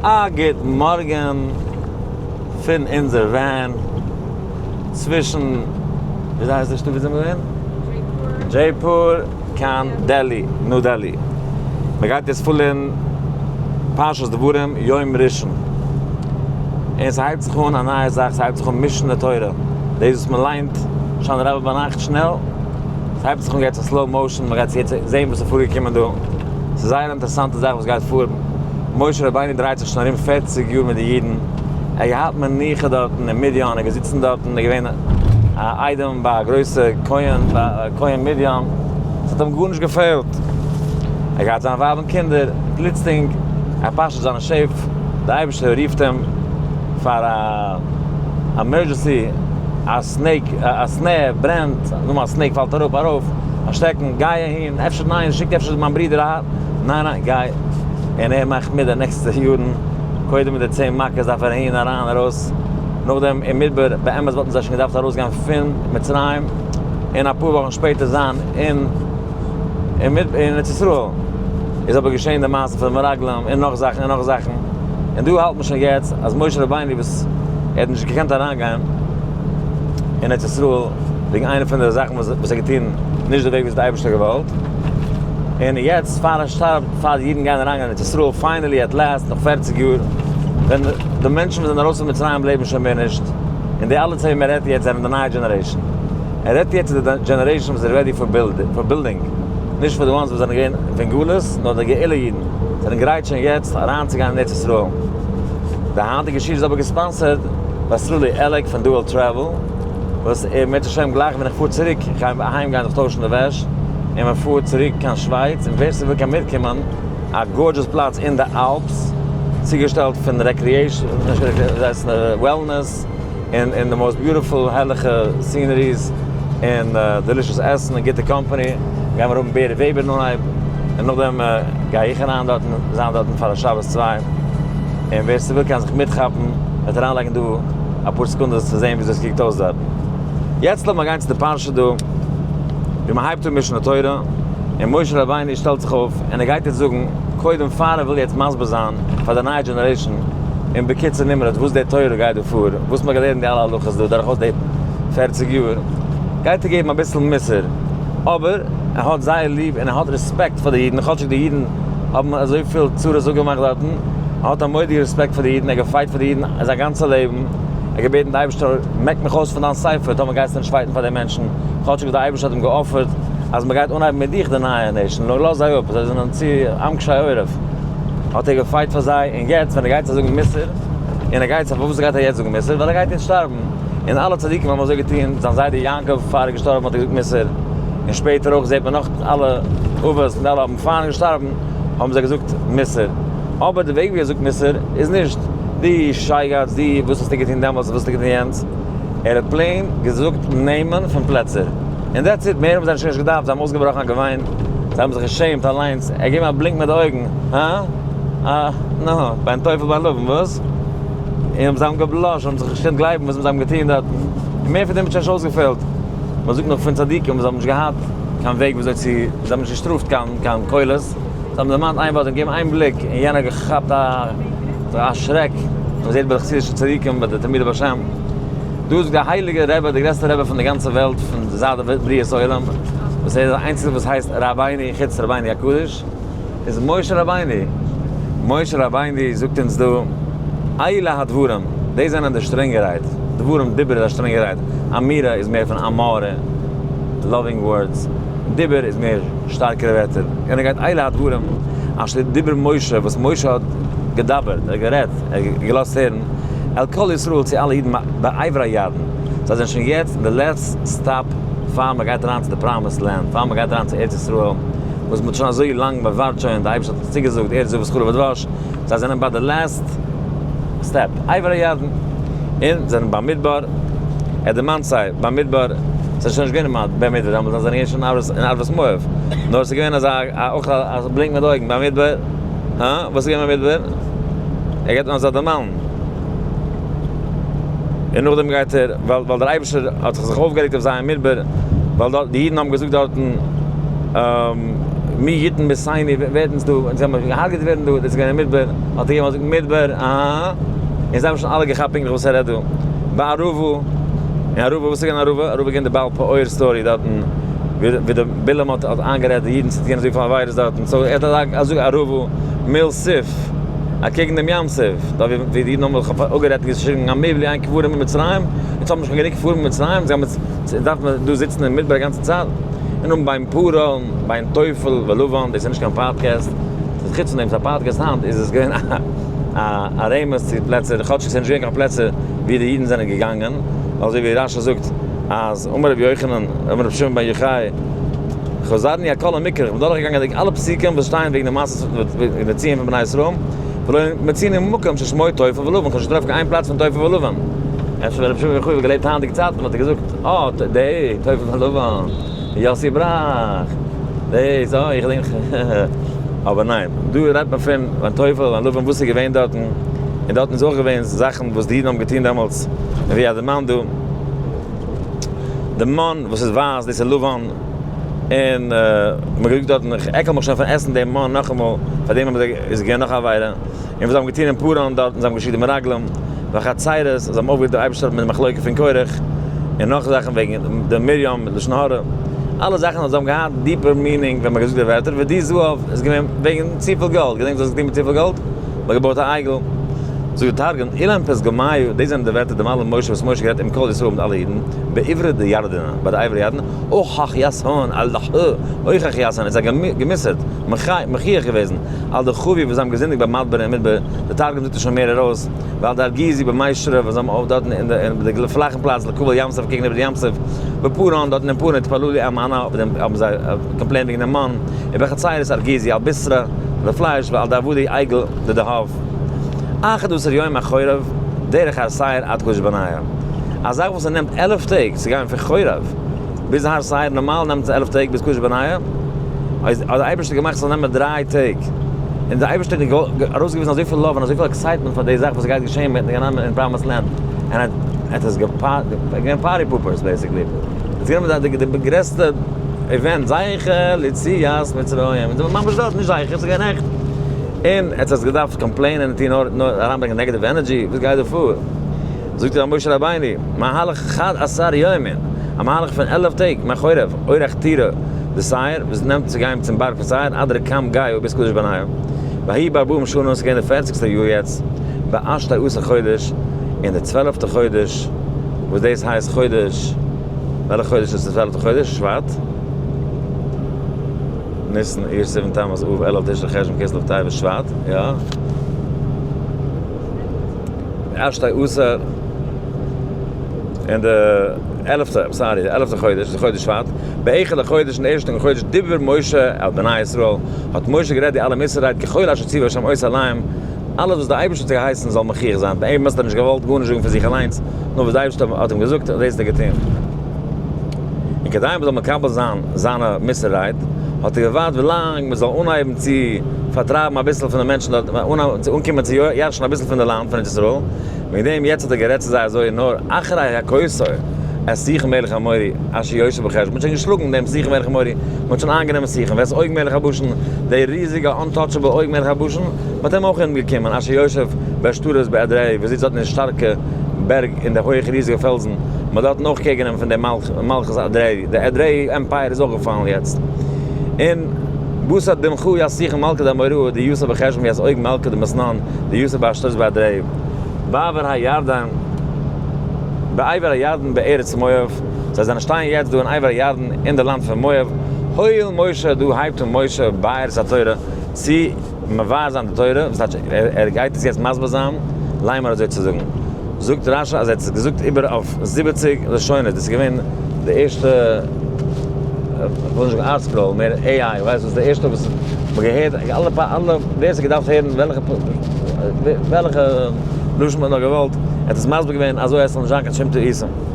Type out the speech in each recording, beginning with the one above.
א גוט מארגן פון אונזער van צווישן, וויאזוי הייסט די שטאט ווי זעמיר געווען? דזשעיפור קיין דעלי, ניו דעלי. מען גייט יעצט פארלערנען פרשת דברים יום ראשון. און ס'הייבט זיך אן א נייע זאך, ס'הייבט זיך אן משנה תורה. דאס וואס מען ליינט הושענא רבה ביינאכט שנעל, ס'הייבט זיך אן יעצט א slow motion, מען גייט יעצט זען וואס איז פארגעקומען דא. ס'איז זייער אינטערעסאנטע זאך וואס גייט פאר. משה רבינו דרייט זיך שוין ארום פערציג יאר מיט די אידן, ער האט געהאט מנוחה דארטן אין מדין, ער איז געזיצן דארטן, ער איז געווען א איידעם ביי א גרויסע כהן, ביי א כהן מדין, עס האט אים גארנישט געפעלט, ער האט געהאט זיין ווייב און קינדער, פלוצלינג ער פאשעט זיינע שעף, דער אייבערשטער רופט אים פאר א emergency, א snake, א סנה ברענט, נאכאמאל א snake פאלט אראפ, ארויף, א שטעקן, גיי אהין, אפשר ניין, שיק אפשר מיין ברודער אהין, ניין ניין גיי, און ער מאכט מיט די נעקסטע יארן, קודם מיט די צען מכות דארף ער אהין אריין ארויס, נאכדעם אין מדבר, באמת וואלטן זיי שוין געדארפט ארויסגיין פון מצרים, און אפאר וואכן שפעטער זיין אין אין ארץ ישראל, איז אבער געשען די מעשה פון די מרגלים און נאך זאכן און נאך זאכן, און דא האלט מען שוין יעצט אז משה רבינו וואס ער האט נישט געקענט אריינגיין אין ארץ ישראל וועגן איינע פון די זאכן וואס ער האט געטון נישט די וועג וואס די אייבערשטער האט געוואלט, און יעצט פאר ער שטארבט, פאר די אידן גייען אריין אין ארץ ישראל, finally at last, נאך פערציג יאר, ווען די מענטשן וואס זענען ארויס פון מצרים לעבן שוין מער נישט, און די אלע צו וועם ער רעדט יעצט זענען די נייע generation. ער רעדט יעצט צו די generation וואס איז ready פאר building, נישט פאר די ones וואס זענען געווען פון גלות, נאר די גאולה אידן זענען גרייט שוין יעצט אריינצוגיין אין ארץ ישראל. די היינטיגע שיעור איז אבער גע sponsored ביי סרולי עלעק פון Dual Travel, וואס אם ירצה השם גלייך ווען איך פאר צוריק, איך גיי אהיים גיין זיך טוישן די וועש, און מען פארט צוריק קיין שווייץ, און ווער ס'וויל קען מיטקומען, א gorgeous פלאץ אין די Alps, צוגעשטעלט פון recreation, נישט recreation, wellness, און און די most beautiful הערליכע sceneries, און delicious עסן און גוטע קאמפאני, גיימער האבן בערי וועבער אין אנהייב, און נאכדעם גיי איך אריין דארטן, זיין דארטן פאר א שבת צוויי, און ווער ס'וויל קען זיך מיטכאפן, וועט אריינלייגן דא אפאר סעקונדעס צו זען וויאזוי ס'קוקט אויס דארט. יעצט לאמיר גיין צו די פרשה דא, ווי מען הייבט אן משנה תורה, און משה רבינו שטעלט זיך אויף און ער גייט יעצט זאגן, קודם פאר ער וויל יעצט מסביר זיין פאר די נייע generation אין בקיצור נמרץ וואס די תורה גייט דא פאר, וואס מען האט געלערנט די אלע הלכות דא דורכאויס די פערציג יאר, גייט ער געבן אביסל מוסר, אבער ער האט זייער ליב און ער האט רעספעקט פאר די אידן, כאטשיג די אידן האבן אזויפיל צרות אפגעמאכט דארטן, ער האט א מורא'דיגע רעספעקט פאר די אידן, ער האט גע fight פאר די אידן זיין גאנצע לעבן. ער האט געבעטן די אייבערשטער מעק מיך אויס פון דיין ספר טאמער גייסטו נישט fight ן פאר די מענטשן, כאטשיג די אייבערשטער האט אים גע offer ט אז מען גייט אנהייבן מיט דיך די נייע nation, נאר לאז זיי אפ, זיי זענען צו עם קשי עורף, האט ער גע fight פאר זיי, און יעצט ווען ער גייט זיי זאגן מוסר, און ער גייט זיי, פארוואס גייט ער יעצט זאגן מוסר? ווייל ער גייט יעצט שטארבן, און אלע צדיקים האבן אזוי געטון, זיין זיידע יעקב פאר ער איז געשטארבן האט ער געזאגט מוסר, און שפעטער אויך זעט מען נאך אלע אבות און אלע האבן פארן געשטארבן האבן זיי געזאגט מוסר, אבער די וועג ווי ער זאגט מוסר איז נישט. די שייגעץ די וואס האסטו געטון דעמאלטס וואס האסטו געטון יענץ, ער האט plain געזאגט נעמען פון פלעצער און that's it, מער האבן זיי נישט געדארפט, זיי האבן אויסגעבראכן א געוויין, זיי האבן זיך געשעמט אליינס, ער האט געגעבן א בלינק מיט די אויגן, הא? אה, נא, בין טוב ובין לבן, וואס? און זיי האבן גע blush ט, האבן זיך נישט געקענט גלייבן וואס זיי האבן געטון דארטן, און מער פון דעם האט שוין נישט אויסגעפעלט, מען זאגט נאך פון צדיקים וואס האבן נישט געהאט קיין וועג וויאזוי צו, זיי האבן נישט געשטראפט קיין קולות. זיי האבן דערמאנט איין ווארט און געגעבן איין בליק און יענער האט געכאפט א שרעק, מען זעט ביי די חסידישע צדיקים ביי די תלמידי בעל שם, דא איז דער הייליגער רבי דער גרעסטער רבי פון די גאנצע וועלט פון זייט די בריאת עולם, וואס ער איז דער איינציגסטער וואס הייסט רבינו חוץ רבינו הקדוש, איז משה רבינו, משה רבינו זאגט אונז דא, אלה הדברים, דאס זענען די שטרענגע רייד, דברים דיבור איז א שטרענגע רייד, אמירה איז מער פון אמore, loving words, דיבור איז מער. שטארקערע ווערטער, יענער גייט אלה הדברים אשר דיבר משה, וואס משה האט געדבר'ט, ער האט גערעדט, ער האט געלאזט הערן, אל כל ישראל צו אלע אידן בעבר הירדן, זיי זענען שוין יעצט אין די last stop פאר מען גייט אריין צו די promised land, פאר מען גייט אריין צו ארץ ישראל, וואס מען האט שוין אזוי לאנג, מען ווארט שוין, די אייבערשטער האט אונז צוגעזאגט ארץ זבת חלב ודבש, זיי זענען ביי די last step, עבר הירדן, און זענען במדבר, ער דערמאנט זיי, במדבר, ס'איז שוין נישט געווען במדבר דעמאלטס, זיי זענען געווען שוין אין ערבות מואב, נאר ס'איז געווען אזא אויך א בלינק מיט די אויגן, במדבר, הא? וואס איז געווען במדבר? ער געבט נאר אזא דערמאן. און נאכדעם גייט ער, ווייל ווייל דער אייבערשטער האט זיך אויפגערעגט אויף זיי אין מדבר, ווייל דארט די אידן האבן געזאגט דארטן. מי יתן ביתנו, ווער וועט אונז דא, אונז גיימער געהארגעט ווערן דא, דאס איז געווען אין מדבר, האט ער געגעבן א זאג מדבר, אהא, און זיי האבן שוין אלע געכאפט פונקטליך וואס ער רעדט דא. בערבה, אין ערבה, וואס איז געווען ערבה? ערבה איז געווען די בעל פעור story דארטן, ווי די בלעם האט איינגערעדט די אידן צו טוען אזויפיל עבירות דארטן, so ער האט א זאג ערבה מול סוף, אקעגן דעם ים סוף, דארט ווי די אידן האבן זיך אפגערעדט און געשריגן המבלי אין קברים אין מצרים, אונז האבן נישט קיין גענוג קברים אין מצרים, אונז דארף מען דא זיצן אין מדבר א גאנצע צייט, און האבן בין פארן, בין תופל ולבן, דאס איז נישט קיין פאדקעסט, חוץ פון דעם ס'איז א פאדקעסט היינט איז עס געווען א רמז צו פלעצער, כאטשיג ס'איז נישט געווען קיין פלעצער ווי די אידן זענען געגאנגען, אזוי ווי רשי זאגט אז אמר רבי יוחנן, אמר רבי שמעון בן יוחאי, חזרני על כל המקרא, איך בין דורכגעגאנגען די אלע פסוקים וואס שטייען וועגן די מעשה וועגן די ציון פון בני ישראל, ולא מצינו מקום ששמו תופל ולבן, איך האב נישט געטראפן קיין איין פלאץ פון תופל ולבן. אפשר ווען רבי שמעון בן יוחאי וואלט געלעבט היינטיגע צייטן וואלט ער געזאגט, אה, די תופל ולבן, יאסי בראך, דאס, אה, איך געדענק, אבער ניין, דא רעדט מען פון ווען תופל און לבן וואס איז געווען דארטן, און דארטן איז אויך געווען זאכן וואס די אידן האבן געטון דעמאלטס, און ווי א דערמאנט דא, די מן וואס איז ווייס דאס איז לבן, און מען האט געזאגט דארטן איך עקל מיך שוין פון עסן דעם מן נאכאמאל, פאר דעם איז געווען נאך א עבירה, און וואס זיי האבן געטון אין פארן דארטן, זיי האבן געשיקט די מרגלים, והחצרות, זיי האבן אויפגערעגט די אייבערשטער מיט די מחלוקה פון קורח, און נאך זאכן וועגן די מרים מיט לשון הרע, אלע זאכן וואס האבן געהאט deeper meaning ווען מען האט געזאגט די ווערטער, ודי זהב איז געווען וועגן צופיל גאלד, געדענקסט וואס האסט געטון מיט צופיל גאלד? מען האט געבויט א עגל. זאגט די תרגום, אלין פתגמייא, דאס זענען די ווערטער דמלל משה וואס משה גערעדט עם כל ישראל מיט אלע אידן, בעיברא דירדנא, ביי די עבר הירדן, אוכח יתהון על דהא, אוכח יתהון איז זיי געמוסר'ט, מוכיח געוועזן, על דחוו וואס זיי האבן געזינדיגט במדבר אין מדבר, די תרגום זאגט עס שוין מער ארויס, ועל דארגיזו במישרא וואס זיי האבן אויף דארטן אין די פלאכן פלאץ לקבל ים סוף קעגן איבער די ים סוף, בפארן דארטן אין פארן התפללו על מנה אויף דעם האבן זיי complained וועגן דעם מן, ובחצרות ארגיזו על בישרא די פלייש ועל דעבדו עגל דדהב. אחד עשר יום מחורב דרך הר שעיר עד קדש ברנע. א זאך וואס ס'נעמט 11 טעג צו גיין פון חורב ביז הר שעיר, נארמאל נעמט עס 11 טעג ביז קדש ברנע, האט דער אייבערשטער געמאכט ס'זאל נעמען דריי טעג. און דער אייבערשטער האט ארויסגעוויזן אזויפיל love און אזויפיל excitement פאר די זאך וואס גייט געשען מיט גיין אין promised land. און ער האט עס געווען party poopers basically. עס איז געווען די גרעסטע event זכר ליציאת מצרים. און זיי זענען ממש דארט, נישט זכר, ס'איז געווען עכט. און ער האט עס געדארפט complain ען און טון נאר נאר אריינברענגען negative energy, וואס גייט דא פאר? זאגט ער משה רבינו, מהלך אחד עשר יומין, א מהלך פון 11 טעג, מחורב, אורח טירה, דשעיר, וואס נעמט צו גיין צום בארג פון שעיר, עד רקם גיא ביז קדש ברנע. ויהי בארבעים שנה, ס'איז געווען די פערציגסטע יאר יעצט, בעשתי עשר חודש, אין די צוועלפטע חודש, וואס דאס הייסט חודש, וועלכע חודש איז די צוועלפטע חודש? שבט? ניסן, אייר, סיוון, תמוז, אב, אלול, תשרי, חשון, כסלו, טבת, שבט, יא? עשתי עשר, אין די עלפטע, sorry, די עלפטע חודש, די חודש שבט, באחד לחודש, אין די ערשטן חודש, דיבר משה אל בני ישראל, האט משה גערעדט די אלע מוסר רייד ככל אשר ציווה השם אותו עליהם, אלעס וואס דער אייבערשטער האט זיי געהייסן זאל מוכיח זיין, באמת האט ער נישט געוואלט גארנישט זאגן פון זיך אליינס, נאר וואס דער אייבערשטער האט אים געזאגט, דאס האט ער געטון. און כדי מען זאל מקבל זיין זיינע מוסר רייד, האט ער געווארט ווי לאנג מען זאל אנהייבן צו פארטרייבן אביסל פון די מענטשן דארט, צו אנקומען צו ירש'ן אביסל פון די לאנד פון ארץ ישראל, וועגן דעם יעצט האט ער גערעדט צו זיי אזוי, נאר אחרי הכותו את סיחון מלך האמורי אשר יושב בחשבון, מען האט שוין געשלאגן דעם סיחון מלך האמורי, מען האט שוין איינגענומען סיחון, ואת עוג מלך הבשן, דער ריזיגע untouchable עוג מלך הבשן, מען האט אים אויך אומגעקומען, אשר יושב בעשתרות באדרעי, וואס זיצט דארט אין די שטארקע בערג אין די הויכע ריזיגע פעלזן, מען האט דארטן אויך קעגנעמען פון די מלכות אדרעי, די אדרעי empire איז אויך געפאלן יעצט. און בתר דמחו ית סיחון מלכא דאמוראי דיתיב בחשבון וית עוג מלכא דבשן דיתיב בעשתרות באדרעי בעבר הירדן בעבר הירדן בארץ מואב, זיי זענען שטייען יעצט דא אין עבר הירדן אין די לאנד פון מואב, הואיל משה דא הייבט אן משה באר את התורה צו מבאר זיין די תורה, וואס טייטש ער גייט עס יעצט מסביר זיין, לאמר אזוי צו זאגן, זאגט רשי אז ער האט עס געזאגט איבער אויף 70 לשונות, דאס איז געווען די ערשטע, איך וויל נישט זאגן ArtScroll, מער AI, ווייסט וואס די ערשטע וואס מ'האט געהערט, אלע אלע ווער עס האט געדארפט הערן וועלכע וועלכע לשון מ'האט נאר געוואלט, ער האט עס מסביר געווען אזוי אז עס זאל נישט זיין קיין שום טעותים.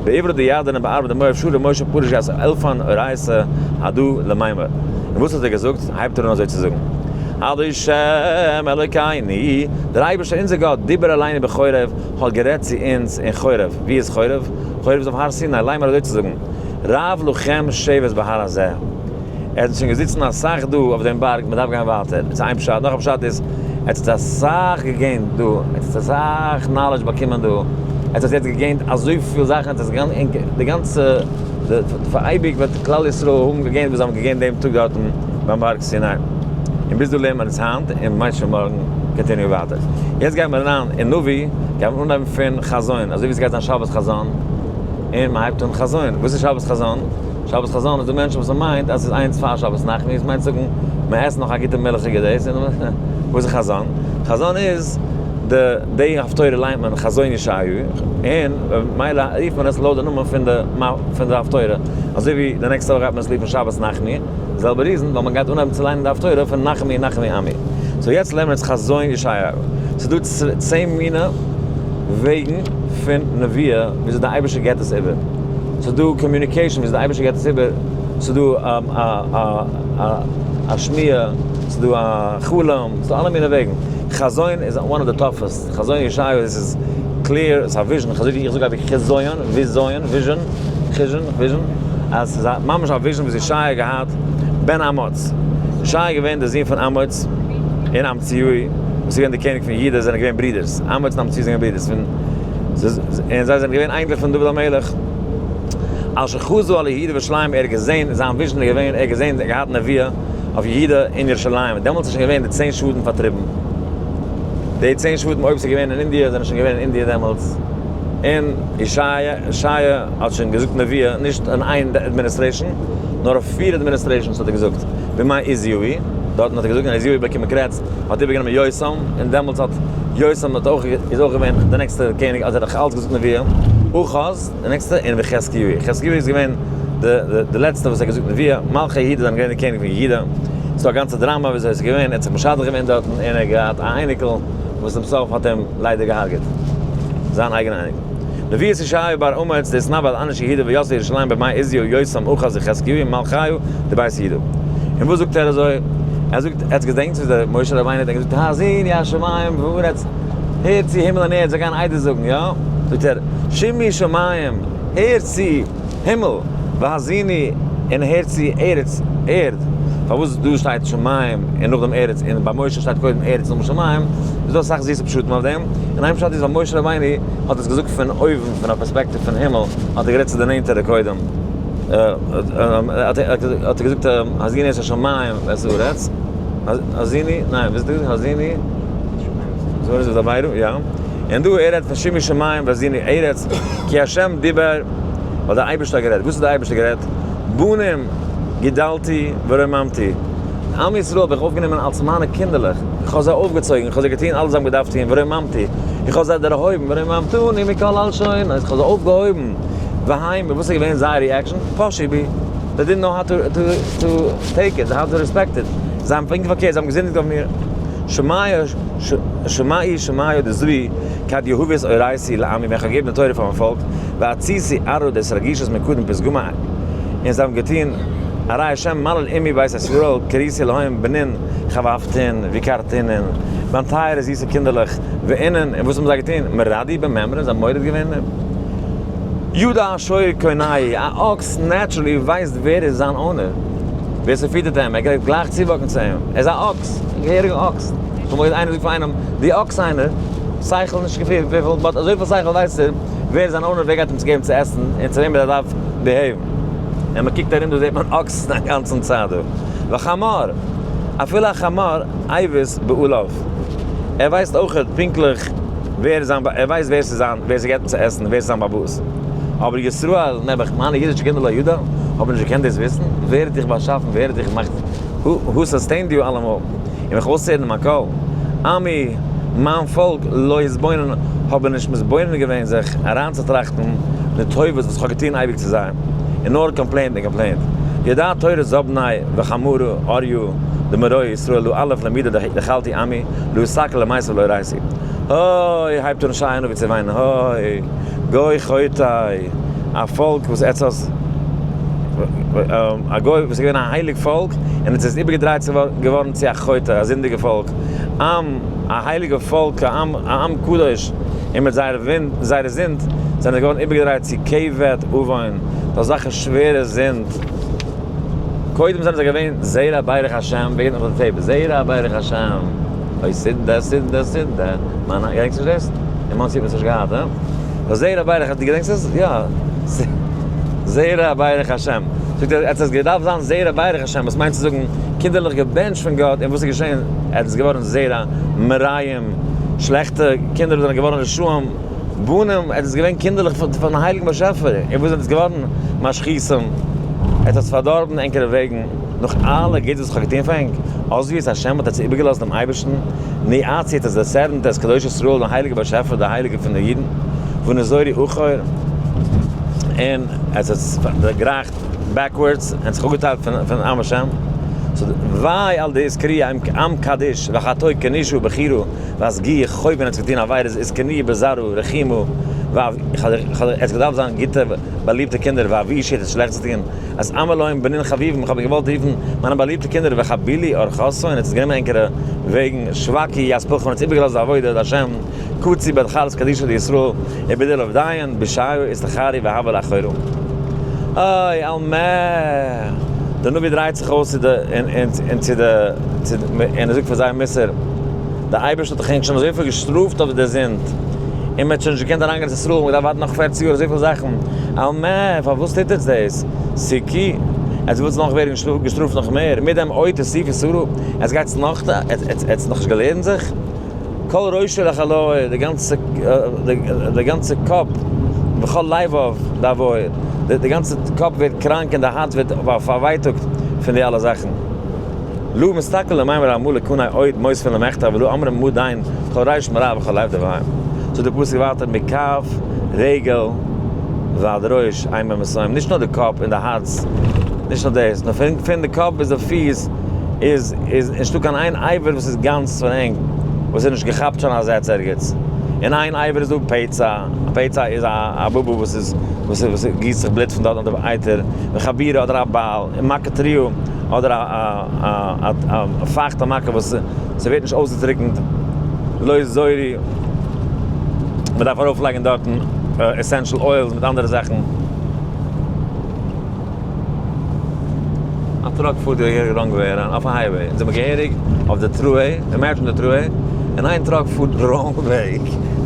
בעברי דירדן ובערבי דמואב שרא משה פרשת אלפין אורייתא הדא למימר. און וואס האט ער געזאגט? הייבט ער אן אזוי צו זאגן, ה' אלוקינו, דער אייבערשטער אונזער גאט, דיבר אלינו בחורב, האט גערעדט צו אונז אין חורב. וואו איז חורב? חורב איז אויף הר סיני, לאמר אזוי צו זאגן, רב לכם שבת בהר הזה. ער האט שוין געזיצן אסאך דא אויף דעם בארג, מען דארף גיין ווייטער. דאס איז איין פשט. נאך א פשט איז, ער האט אסאך גע gain ט דא, ער האט אסאך knowledge באקומען דא, ער האט יעצט גע gain ט אזויפיל זאכן, ער האט די גאנצע, פאר אייביג וועט כלל ישראל האבן גע gain ט וואס זיי האבן גע gain ט דעם טאג דארטן ביים בארג סיני. און ביז דא לערנט מען עס היינט, און מיינט שוין מארגן continue ווייטער. יעצט גייט מען אריין אין נביא, גייט מען אנהייבן פון חזון, אזוי ווי עס גייט זיין שבת חזון, און מען הייבט אן חזון. וואס איז שבת חזון? שבת חזון איז דא מענטשן וואס מיינט אז ס'איז איינס פאר שבת נחמו, עס מיינט זאגן מען עסט נאך א גוטע מילכיגע דאס, און וואס איז חזון? חזון איז די די הפטורה ליינט מען חזון ישעיהו, און ממילא רופט מען עס לויט די נאמען פון די פון די הפטורה, אזוי ווי די נעקסטע וואך גייט מען עס רופן שבת נחמו, די זעלבע reason ווייל מען גייט אנהייבן צו ליינען די הפטורה פון נחמו נחמו עמי. so יעצט לערנען מיר אונז חזון ישעיהו. ס'איז דא 10 מיני וועגן פון נביאה וויאזוי די אייבערשטער געבט עס איבער. ס'איז דא communication וויאזוי די אייבערשטער געבט עס איבער, ס'איז דא א שמועה, ס'איז דא א חלום, ס'איז דא אלע מיני וועגן. חזון איז one of the toughest, חזון ישעיהו דאס איז clear, ס'איז א vision, אזוי ווי איך זאג אייביג חזיון, וויזיון, vision, חזון, vision, אז ס'איז ממש א vision וואס ישעיהו האט געהאט, בן אמוץ. ישעיהו איז געווען דער זון פון אמוץ און אמציהו, וואס איז געווען דער קעניג פון יהודה, זענען געווען ברידערס, אמוץ און אמציהו זענען געווען ברידערס, פון און זיי זענען געווען אייניקלעך פון דוד המלך. אשר חזה על יהודה וירושלים, ער האט געזען, זיין vision איז געווען, ער האט געזען, ער האט געהאט נביאה אויף יהודה און ירושלים, דעמאלטס איז שוין געווען די 10 שבטים פארטריבן. די 10 שבטים, אויב ס'איז געווען אין אינדיע, זענען שוין געווען אין אינדיע דעמאלטס. און ישעיה, ישעיה האט שוין געזאגט נביאה, נישט אין איין administration, נאר אויף פיר administrations האט ער געזאגט. בימי עוזיהו, דארטן האט ער געזאגט, און עוזיהו האט באקומען קרעץ, האט איבערגענומען יותם, און דעמאלטס האט יותם האט אויך איז אויך געווען די נעקסטע קעניג, האט ער דאך אלץ געזאגט נביאה, אחז די נעקסטע, און וחזקיהו, חזקיהו איז געווען די די לעצטע וואס האט געזאגט נביאה, מלכי יהודה זענען געווען די קעניג פון יהודה, ס'איז דא א גאנצע דראמא וויאזוי עס איז געווען, ער האט זיך משדך געווען דארטן, און ער האט געהאט א אייניקל וואס צום סוף האט אים ליידער געהארגעט, זיין אייגענע אייניקל. נביאות ישעיהו בר אמוץ דהתנבא על אנשי יהודה ויוסף ירושלים בימי עוזיהו יותם אחז וחזקיהו מלכי דבית יהודה. און וואס זאגט ער אזוי? ער זאגט, עטס געדענקטס ווי דער משה רבינו האט געזאגט האזינו השמים והארץ, הערט צו הימל און ערד, זיי גייען עדות זאגן, יא? זאגט ער, שמעו שמים, הערט צו הימל, והאזינו, און הערט צו ארץ, ערד. פארוואס דא שטייט שמים און נאכדעם ארץ, און ביי משה שטייט קודם ארץ נאכדעם שמים? איז דא אסאך זיסע פשטים אויף דעם, און איין פשט איז ווייל משה רבינו האט עס געזאגט פון אויבן, פון א פערספעקטיוו פון הימל, האט ער גערעדט צו די נענטערע קודם. האט ער געזאגט האזינו את השמים ואת הארץ, האזינו, ניין, ווי האט ער געזאגט האזינו, זאל עס דברו, יא, און דא ער רעדט פון שמעו שמים והאזינו ארץ, כי השם דיבר, ווייל דער אייבערשטער האט גערעדט, וואס האט דער אייבערשטער גערעדט? בנים גידלתי ורוממתי, עם ישראל האב איך אויפגענומען אלס מיינע קינדערלעך, איך האב זיי אויפגעצויגן, איך האב זיי געטון אלעס זיי האבן געדארפט טון, ורוממתי, איך האב זיי דערהויבן, ורוממתני מכל הלשונות, איך האב זיי אויפגעהויבן. והיים, וואס איז געווען זייער reaction? פשעו בי, they didn't know how to to take it, how to respect it, זיי האבן פונקט פארקערט, זיי האבן געזינדיגט אויף מיר, שמעי שמעי שמעי דזרי כד יהבית אורייתא לעמי, ווען איך האב געגעבן די תורה פאר מיין פאלק, ועציתי ארעא דאתרגישת מקדם פתגמא, און זיי האבן געטון ארי השם מלל עמי בית ישראל קריתי להם בנין חבבתין ויקרתינון, מיין טייערע זיסע קינדערלעך, ואינון, און וואס האבן זיי געטון? מרדו במימרא, זיי האבן מורד געווען אין. ידע שור קונהו, א אקס naturally ווייסט ווער איז זיין owner, ווער ס'פיטערט אים, ער גייט גלייך צו walk ן צו אים, ער איז א אקס, א געהעריגע אקס. כ'האב אמאל געהערט איינער זאגט פאר איינעם, די אקס איינער, שכל נישט געפיל וויפיל, but אזויפיל שכל ווייסט ער, ווער איז זיין owner, ווער גייט אים צו געבן צו עסן, און צו וועם ער דארף behave ן. און מ'קוקט ארום דא זעט מען אקסן א גאנצן צייט דא. וחמור, אפילו א חמור, אבוס בעליו. ער ווייסט אויכעט פונקטליך ווער זיין ער ווייסט ווער ס'איז זיין ווער ס'געט אים צו עסן ווער ס'איז זיין באבאס. אבער ישראל, נעבעך, מיינע אידישע קינדער לא ידע, האבן נישט געקענט דאס וויסן, ווער האט דיך באשאפן, ווער האט דיך געמאכט, who sustained you אלעמאל, און מיך אויסצוהערן מיין קול. עמי, מיין פאלק, לא התבונן, האבן נישט מתבונן געווען זיך אריינצוטראכטן די טובות וואס כ'האב געטון אייביג צו זיי, און נאר complained און complained. ידע תורת זבני וחמורה אריה דמרועי ישראל לא אלף למידה דחלתי עמי לא יסתכל למעשה ולא ראיתי. הוי, הייבט אן שרייען אבי צו וויינען, הוי, גוי חוטא, א פאלק וואס עטס האסט, א גוי וואס איז געווען א הייליג פאלק, און עס איז איבערגעדרייט געווארן צו א חוטא, א זינדיגע פאלק, עם, א הייליגע פאלק, א עם, א עם קדוש, און מיט זייער ווינט, זייערע זינד, זענען זיי געווארן איבערגעדרייט צו כבד עוון, אזעלכע שווערע זינד. קודם זענען זיי געווען זרע ברך השם, ווער געדענקט נאך די tape? זרע ברך השם, אוי סידא סידא סידא, מיין געדענקסט נישט דאס? אין מאנסי האט מען עס נישט געהאט, הא? זרע ברך, דו געדענקסט עס? יא. זרע ברך השם. זאגט ער, עס האט געדארפט זיין זרע ברך השם, וואס מיינט צו זאגן קינדערלעך געבענטשט פון גאט, און וואס איז געשען? עס איז געווארן זרע מרעים, שלעכטע קינדער זענען געווארן רשעים, בנים, עס איז געווען קינדערלעך פון הייליגן באשעפער, און וואס זענען עס געווארן? משחיתים, עס האט פארדארבן ענקערע וועגן, נאך אלע גוטס וואס איך האב געטון פאר ענק, עזבו את השם האט עטס איבערגעלאזט דעם אייבערשטן, נאצו האט עטס דערצערנט את קדוש ישראל דעם הייליגן באשעפער דער הייליגער פון די אידן, ונזורי אחור, און עס האט דערגרייכט backwards און זיך אפגעטיילט פון עם השם, so וויי על די איז קרי עם קדיש וחטוי קנישו בחירו וואס גי חויבן האט געטון עבירות איז קני בזרו רחימו עס האט געדארפט זיין גוטע באליבטע קינדער ואבישי האט עס שלעכטס געטון אז עמלוים בנין חביבים איך האב געוואלט רופן מיינע באליבטע קינדער וחבילי אורחתו און עס איז גענומען ענקערע וועגן שוואקי יספלכם און האט איבערגעלאזט די עבודה השם קצי בדחלת קדישא דישראל ובדל עובדיהן בישעיהו איסתחרי והבה לאחורו. אוי על מה! דער נביא דרייט זיך אויס צו די און צו די און ער זאגט פאר זיי מוסר, דער אייבערשטער האט דאך ענק שוין אזויפיל געשטראפט אויף די זינד, און מען האט שוין נישט געקענט אריינגיין ארץ ישראל, מען דארף ווארטן נאך פערציג יאר אזויפיל זאכן, על מה? פארוואס טוט עטס דאס? סיקי, עטס ווילטס נאך ווערן געשטראפט נאך מער? מיט דעם אוי תוסיפו שרו, עטס גייטס נאך, עטס נאכנישט געלערנט זיך? כל ראשו לחלוי, די גאנצע, די גאנצע קאפ, וכל לבב דאבוי, די גאנצע קאפ ווערט קראנק און די הארץ ווערט פארווייטאגט פון די אלע זאכן. לא מסתכל למימר עמלק קנאי עוד מוספין למחטא ולא אמרים מה דיין כל ריש מרע וכל לב דביים. זאגט די פסוק ווייטער מכף רגל ועד ראש אין בו מסוים, נישט נאר די קאפ און די הארץ, נישט נאר דאס, נאר פון די קאפ ביז די פיס איז איז נישטא קיין איין אבר וואס איז גאנץ פון ענק וואס איז נישט געכאפט שוין א זעץ ערגעץ. אין איין אבר איז דא פצע, א פצע איז א בובו וואס איז וואס וואס גיסט זיך בלוט פון דארט אדער אייטער, וחבורה אדער א בעל, און מכה טריה אדער א א א פייכטע מכה וואס ס'ווערט נישט אויסגעטריקנט, לא זורי, מ'דארף ארויפלייגן דארטן essential oils מיט אנדערע זאכן. א truck פארט געהעריג wrong way אריין אויף א highway, אונז זעמיר געהעריג אויף די thruway, imagine די thruway, און איין truck פארט wrong וועג,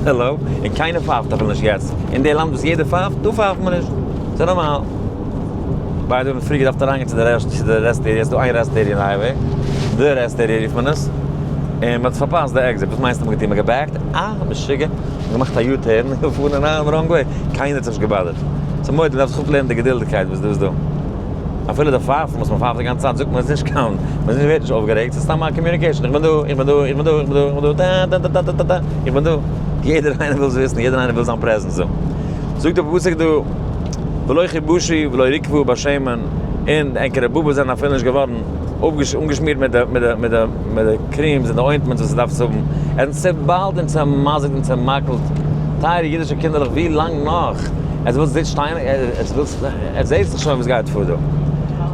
העלא, און קיינער פייפט אפילו נישט יעצט, אין די לאנד וואס יעדער פייפט, דא פייפט מען נישט, ס'איז נארמאל. by the way, מ'האט פריער געדארפט אריינגיין צו די rest צו די rest area, ס'איז דא איין rest area אין די highway, די rest area רופט מען עס, און מ'האט פארפאסט די exit, וואס מיינסטו מ'האט געטון? מ'האט געבעקט? אה, משוגע, מ'האט געמאכט א U-turn און געפארן אריין wrong way, קיינער האט זיך נישט געבאדערט. ס'איז מורא'דיג, מ'דארף זיך אפלערנען די געדולדיגקייט וואס דא איז דא. אפילו די פייפן וואס מ'פייפט די גאנצע צייט זאגט מען איז נישט קיין, מ'איז נישט ווערט נישט אויפגערעגט, ס'איז סתם א communication, איך בין דא, איך בין דא, איך בין דא, איך בין דא, איך בין דא, טא טא טא טא טא טא, איך בין דא. יעדער איינער וויל עס וויסן, יעדער איינער וויל זיין presence דא. זאגט דער פסוק דא, ולא כבשו ולא רקבו בשמן, און ענקערע באבעס זענען אפילו נישט געווארן אנגעשמירט מיט די מיט די מיט די מיט די creams און די ointments וואס ס'דארף צו האבן, עס איז צעביילט און צעמזיקט און צעמאקלט, טייערע אידישע קינדערלעך ווי לאנג נאך? עטס ווילטס זיצט שטיין? עטס ווילטס עטס זעהטס דאך שוין וואס גייט פאר דא.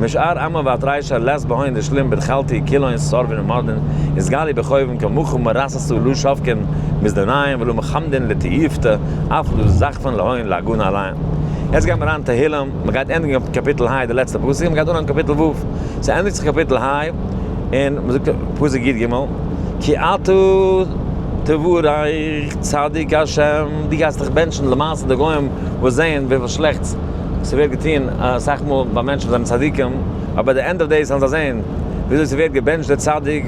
משאר עמא ואתריישא לית בהון דשלים בדחלתי כולהון סרבין ומרדין איזגלי בחובין כמכו מרססו לא שבקין מזדניים ולא מחמדין לתיובתא אף לא זכפין להון להגנה עליהם. יעצט גייט מען אריין תהלים, מען גייט ענדיגן קאפיטל ה' די לעצטע פסוק, מען גייט אנהויבן קאפיטל ו', ס'ענדיגט זיך קאפיטל ה' און מען זאגט פסוק י ג, כי אתה תברך צדיק השם, דו גייסט דיך בענטשן, למעשה די גוים וואס זעען וויפיל שלעכטס ס'ווערט געטון אסאך מאל ביי מענטשן וואס זענען צדיקים, אבער די end of days וועלן זיי זען וויאזוי ס'ווערט געבענטשט דער צדיק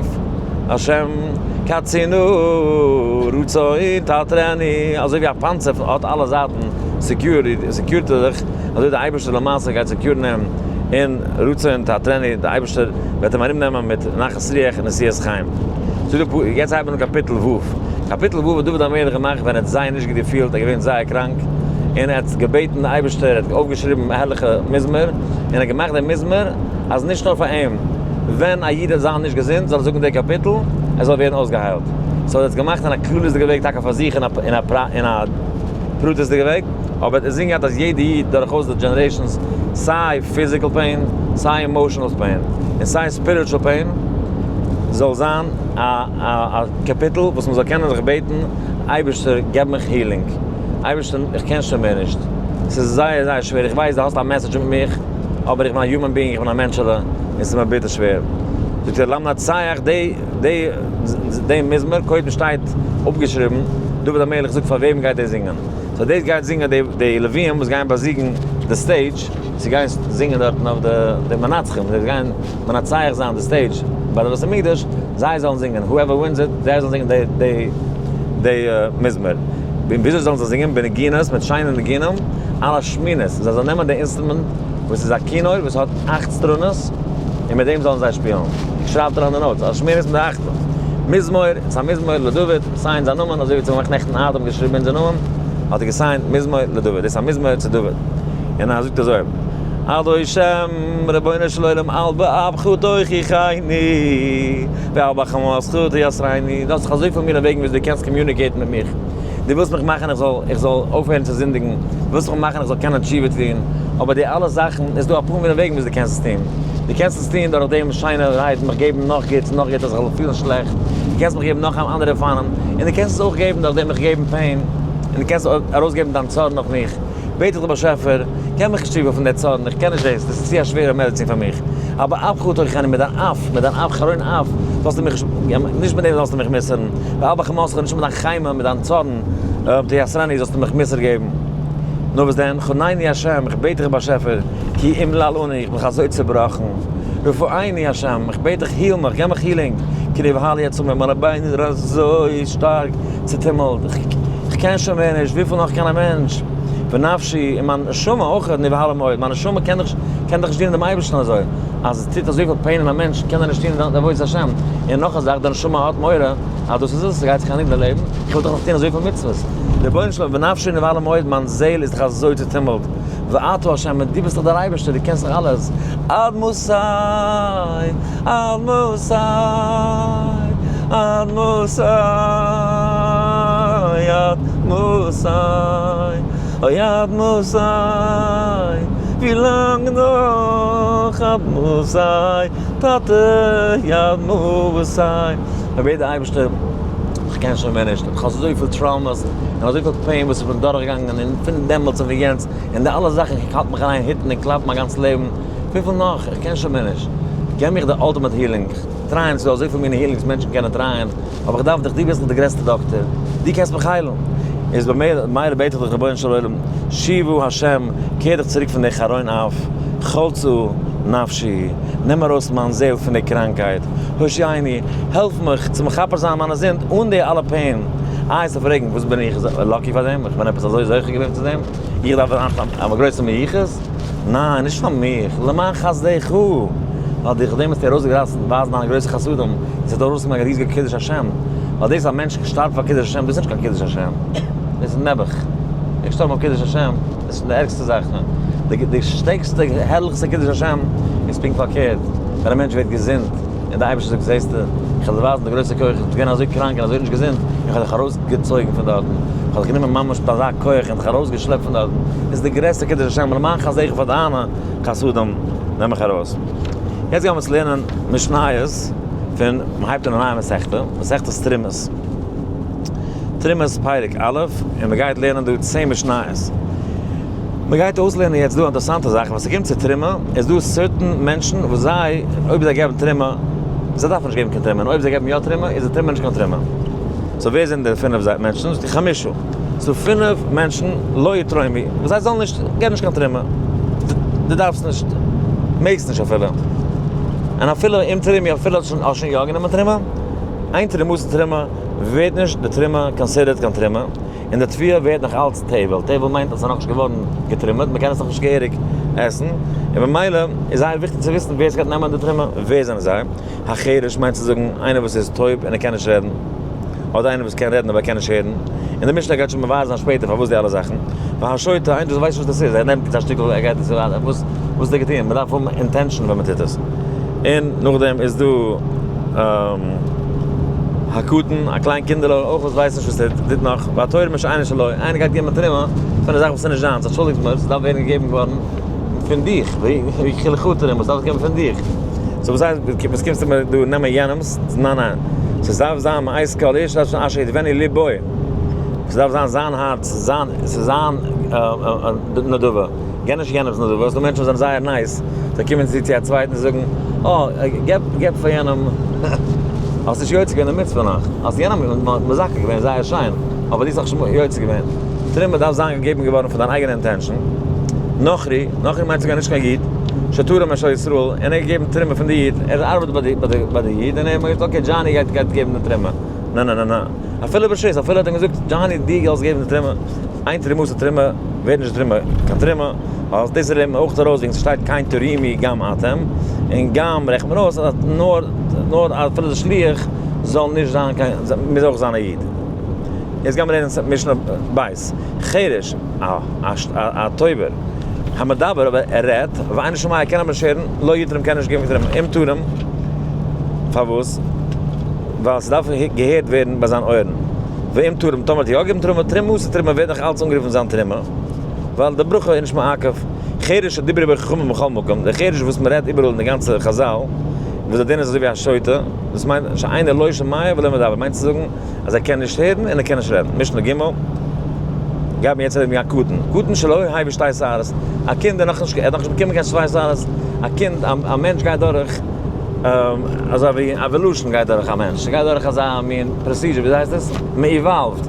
השם, כצנעה רצון תעטרני, אזוי ווי א פאנצער האט אלע זייטן סעקיורט ער זיך, אזוי דער אייבערשטער למעשה גייט סעקיורן אים, און רצון תעטרני, דער אייבערשטער וועט אים ארום נעמען מיט נחת רוח און נשיאת חן. זאגט דער פ, יעצט הייבט מען אן קאפיטל ו'. קאפיטל ו' האט דוד המלך געמאכט ווען ער האט זייער נישט גוט געפילט, ער איז געווען זייער קראנק, און ער האט געבעטן די אייבערשטער, ער האט אויפגעשריבן הערליכע מזמור, און ער האט געמאכט דעם מזמור אז נישט נאר פאר אים, ווען א איד וועט זיין נישט געזונט זאל ער זאגן די קאפיטל, ער זאל ווערן אויסגעהיילט. so ער האט עס געמאכט אין א כללית'דיגע וועג טאקע פאר זיך און אין א פרטית'דיגע וועג, אבער ער האט אינזין געהאט אז יעדע איד דורכאויס די generations, סיי physical pain, סיי emotional pain, און סיי spiritual pain, זאל זיין א א קאפיטל וואס מען זאל קענען זיך בעטן, אייבערשטער געב מיך healing, אייבערשטער איך קען שוין מער נישט, ס'איז זייער זייער שווער, איך ווייס דו האסט א message מיט מיך, אבער איך בין א human being, איך בין א מענטשעלע, און ס'איז מיר ביטער שווער. זאגט ער למנצח די די די מזמור קודם שטייט אפגעשריבן דוד המלך זאגט פאר וועם גייט ער זינגען so דאס גייט זינגען די די לווים וואס גייען באזיגן די stage זיי גייען זינגען דארטן אויף די די מנצחים זיי גייען מנצח זיין די stage ביי די בית המקדש זיי זאלן זינגען whoever wins it זיי זאלן זינגען די די די מזמור און וויאזוי זאלן זיי זינגען בנגינות מיט שיינע ניגונים על השמינית זיי זאלן נעמען די instrument וואס איז א כינור וואס האט אכט סטרונעס און מיט דעם זאלן זיי שפילן. איך שרייב דיר אן די notes, אז שמיר איז מיט די אכטע. מזמור, ס'איז א מזמור לדוד, sign זיין נאמען, אזוי ווי צו מאכן נעכטן אדם געשריבן אונזער נאמען, האט ער געסיינט מזמור לדוד, דאס איז א מזמור צו דוד. און ער זאגט אזוי, אדושם רבונו של עולם על באפך תוכיחני, ועל בחמתך תייסרני, דו האסט דאך אזויפיל מינע וועגן וויאזוי דו קענסט communicate ן מיט מיך, דו ווילסט מיך מאכן איך זאל איך זאל אויפהערן צו זינדיגן, דו ווילסט מיך מאכן איך זאל קענען תשובה טון, אבער די אלע זאכן, איז דא אפאר מיני וועגן וויאזוי דו קענסט עס טון. דו קענסט עס טון דורך דעם שיינע רייד, מיך געבן נאך גוטס און נאך גוטס אז איך זאל פילן שלעכט, דו קענסט מיך געבן נאך אן אנדערע אופנים, און דו קענסט עס אויך געבן דורך דעם מיך געבן pain, און דו קענסט ארויסגעבן דיין צארן אויף מיך. בעט איך די באשעפער, געב מיך תשובה פון די צארן, איך קען נישט דאס, דאס איז צו א שווערע מעדעצין פאר מיך. אבער אף חטא מיט דיין אף, מיט דיין אף חרון אף, זאלסטו מיך נישט מיט דעם זאלסטו מיך מוסר'ן, ואל בחמתך, נישט מיט דיין חימה, מיט דיין צארן, תייסרני, זאלסטו מיך מוסר געבן. נאר וואס דען, חנני השם, איך בעט דיך באשעפער, כי אומלל אני, איך בין אזוי צעבראכן. רפאני השם, איך בעט דיך heal מיך, געב מיך healing, כי נבהלו עצמי, מיינע ביינער זענען אזוי שטארק צעטומלט, איך קען שוין מער נישט, וויפיל נאך קען א מענטש? ונפשי, און מיין נשמה אויך, נבהלה מאוד, מיין נשמה קען דאך קען דאך נישט דינען דעם אייבערשטן אזוי, אז עס טוט אזויפיל pain אין א מענטש קען ער נישט טון די עבודת השם, און נאך א זאך, די נשמה האט מורא אז דאס איז עס, ס'גייט זיך ענדיגן די לעבן, איך וויל דאך נאך טון אזויפיל מצוות. רבונו של עולם, ונפשי נבהלה מאוד, מיין זעהל איז דאך אזוי צוטומלט, ואתה השם, און דו ביסט דאך דער אייבערשטער, דו קענסט דאך אלעס, עד מתי, עד מתי, עד מתי, עד מתי, אוי עד מתי, ווי לאנג נאך, עד מתי, טאטע, עד מתי. מען בעט די אייבערשטער, איך קען שוין מער נישט, איך האב אזויפיל traumas און אזויפיל pain וואס איך בין דורכגעגאנגען און פון דעמאלטס און פון יענץ, און די אלע זאכן, איך האלט מיך אריין hit ן און קלאפן מיין גאנץ לעבן, וויפיל נאך? איך קען שוין מער נישט. געב מיך די ultimate healing. try ען, ס'איז דא אזויפיל מיני healings מענטשן קענען try ען, אבער איך דארף דיך, דו ביסט דאך די גרעסטע דאקטער, דו קענסט מיך היילן. איז במילא בעט איך דיך רבונו של עולם, שובה השם, קער דיך צוריק פון די חרון אף, חלצה נפשי, נעם ארויס מיין זעהל פון די קראנקייט, הושיעני, העלף מיך צו מכפר זיין מיינע זינד אן די אלע pain. איי וועסטו פרעגן, וואס בין איך lucky פאר דעם? איך בין עפעס אזוי זוכה געווען צו דעם? איך דארף זיין א גרויסע מיוחס? ניין, נישט פאר מיך, למען חסדך, ווייל דורך דעם האסטו ארויסגערייסן ווייזן דיינע גרויסע חסדים, און ס'האט ארויסגעקומען א ריזיגע קידוש השם, ווייל דאס אז א מענטש שטארבט פאר קידוש השם, דאס איז נישט קיין קידוש השם, דאס איז נעבעך, ער איז געשטארבן אויף קידוש השם, דאס איז פון די ערגסטע זאכן, די שטערקסטע הערליכסטע קידוש השם איז פונקט פארקערט, ווען א מענטש ווערט געזונט, און דער אייבערשטער זאגט זעסטו, איך וועל דיר ווייזן די גרויסע כח, איך בין געווען אזוי קראנק און אזוי נישט געזונט, איך האב דיך ארויסגעצויגן פון דארטן, איך האב דיך גענומען ממש מיט אזא כח און דיך ארויסגעשלעפט פון דארטן, דאס איז די גרעסטע קידוש השם, למען חסדך פאר דיינע חסדים נעם מיך ארויס. יעצט גיימיר אונז לערנען משניות פון, מען הייבט אן א נייע מסכתא, מסכת תרומות. תרומות פרק א', און מען גייט לערנען דא 10 משניות. מען גייט אויסלערנען יעצט דא א אינטערעסאנטע זאך, ווען ס'קומט צו תרומה, איז דא certain מענטשן וואס זיי, אויב זיי געבן תרומה, זיי דארפן נישט געבן קיין תרומה, און אויב זיי געבן יא תרומה, איז די תרומה נישט קיין תרומה. so ווער זענען די פינף מענטשן? זאגט ער חמשה. ס'דא פינף מענטשן לא יתרמו, וואס זיי זאלן נישט, געבן נישט קיין תרומה. דו דארפסט נישט, מעגסט נישט אפילו. און אפילו אם תרמו, אפילו האסט שוין יא גענומען תרומה, אין תרומתן תרומה, ווערט נישט די תרומה considered קיין תרומה. און די תבואה ווערט נאך אלץ טבל, טבל מיינט אז עס איז נאכנישט געווארן געטרימעט, מען קען עס נאכנישט געהעריג עסן, און במילא איז זייער וויכטיג צו וויסן ווער עס גייט נעמען די תרומה, ווער זענען זיי? החרש מיינט צו זאגן איינער וואס איז טויב און ער קען נישט רעדן, אדער איינער וואס קען רעדן אבער ער קען נישט הערן, און די משנה גייט שוין מבאר זיין שפעטער פארוואס די אלע זאכן, והשוטה, איינער וואס ווייסט נישט וואס דאס איז, ער נעמט יעצט א שטיקל ער גייט עס וואס וואס האט ער געטון, מען דארף האבן intention ווען מען טוט עס, און נאכדעם איז דא. הקטן, א קליין קינדערל אויך וואס ווייסט נישט וואס ער טוט נאך, והתורם משאינו שלו, איינער גייט געבן א תרומה פון א זאך וואס איז נישט זיינס, אנטשולדיגט מיר, ס'דארף ווערן געגעבן געווארן פון דיך, ווי חילכו תרומה, ס'דארף קומען פון דיך, so וואס הייסט, וואס קומסטו מיר דא נעמען יענעמ'ס, ניין ניין, ס'דארף זיין מאת כל איש אשר ידבנו לבו, ס'דארף זיין זיין הארץ, זיין, ס'איז זיין נדבה. גיב נישט יענעמ'ס נדבה, ס'דא מענטשן וואס זענען זייער nice, זיי קומען צו צו א צווייטן און זאגן, אה, געב געב פאר יענעם, האסט נישט יוצא געווען די מצוה נאך, האסט יענעם מזכה געווען זייער שיין, אבער דו האסט נאכנישט יוצא געווען. תרומה דארף זיין געגעבן געווארן פון דיין אייגענע intention. נכרי, נכרי מיינט זאגאר נישט קיין איד, שתרם משל ישראל, און ער האט געגעבן תרומה פון די איד, ער ארבעט ביי די ביי די איד, און ער האט געזאגט okay דזשאני גייט גייט געבן די תרומה. נע נע נע נע. אפילו ברשות, אפילו האט אים געזאגט דזשאני דו זאלסט געבן די תרומה, אין תרומתו תרומה ווערט נישט די תרומה קיין תרומה, ווייל דאס לערנט מען אויך ארויס וועגן ס'שטייט כן תרימו גם אתם, און גם רעכנט מען אויס אז נאר נאר אפילו די שליח זאל נישט זיין קיין מוז אויך זיין א איד. יעצט גיימיר לערנען משנה בית, חרש, א טויבער, המדבר אבער ער רעדט, ואינו שומע ער קען אבער נישט הערן, לא יתרום קען נישט געבן תרומה, אם תרם, פארוואס? ווייל ס'דארף געהערט ווערן ביי זיין אויערן, ואם תרם טאמער האט ער יא געגעבן תרומה, תרומתו תרומה ווערט נאך אלץ אנגערופן זיין תרומה, ווייל די ברכה איז נישט מעכב, חרש שדיברו בו חכמים בכל מקום, דער חרש וואס מ'רעדט איבעראל אין די גאנצע חזל, וואס דער דין איז אזוי ווי א שוטה, דאס מיינט שאינו לא שומע ולא מדבר, מיינט צו זאגן אז ער קען נישט הערן און ער קען נישט רעדן. משנה ג', גייט מען יעצט רעדן ווי א קטן, קטן שלא הביא שתי שערות, א קינד איז נאכנישט, ער האט נאכנישט באקומען קיין צוויי שערות, א קינד, א מענטש גייט דורך אזוי ווי evolution גייט דורך א מענטש, ס'גייט דורך אזא מין procedure, וויאזוי הייסט עס? מען evolve ט,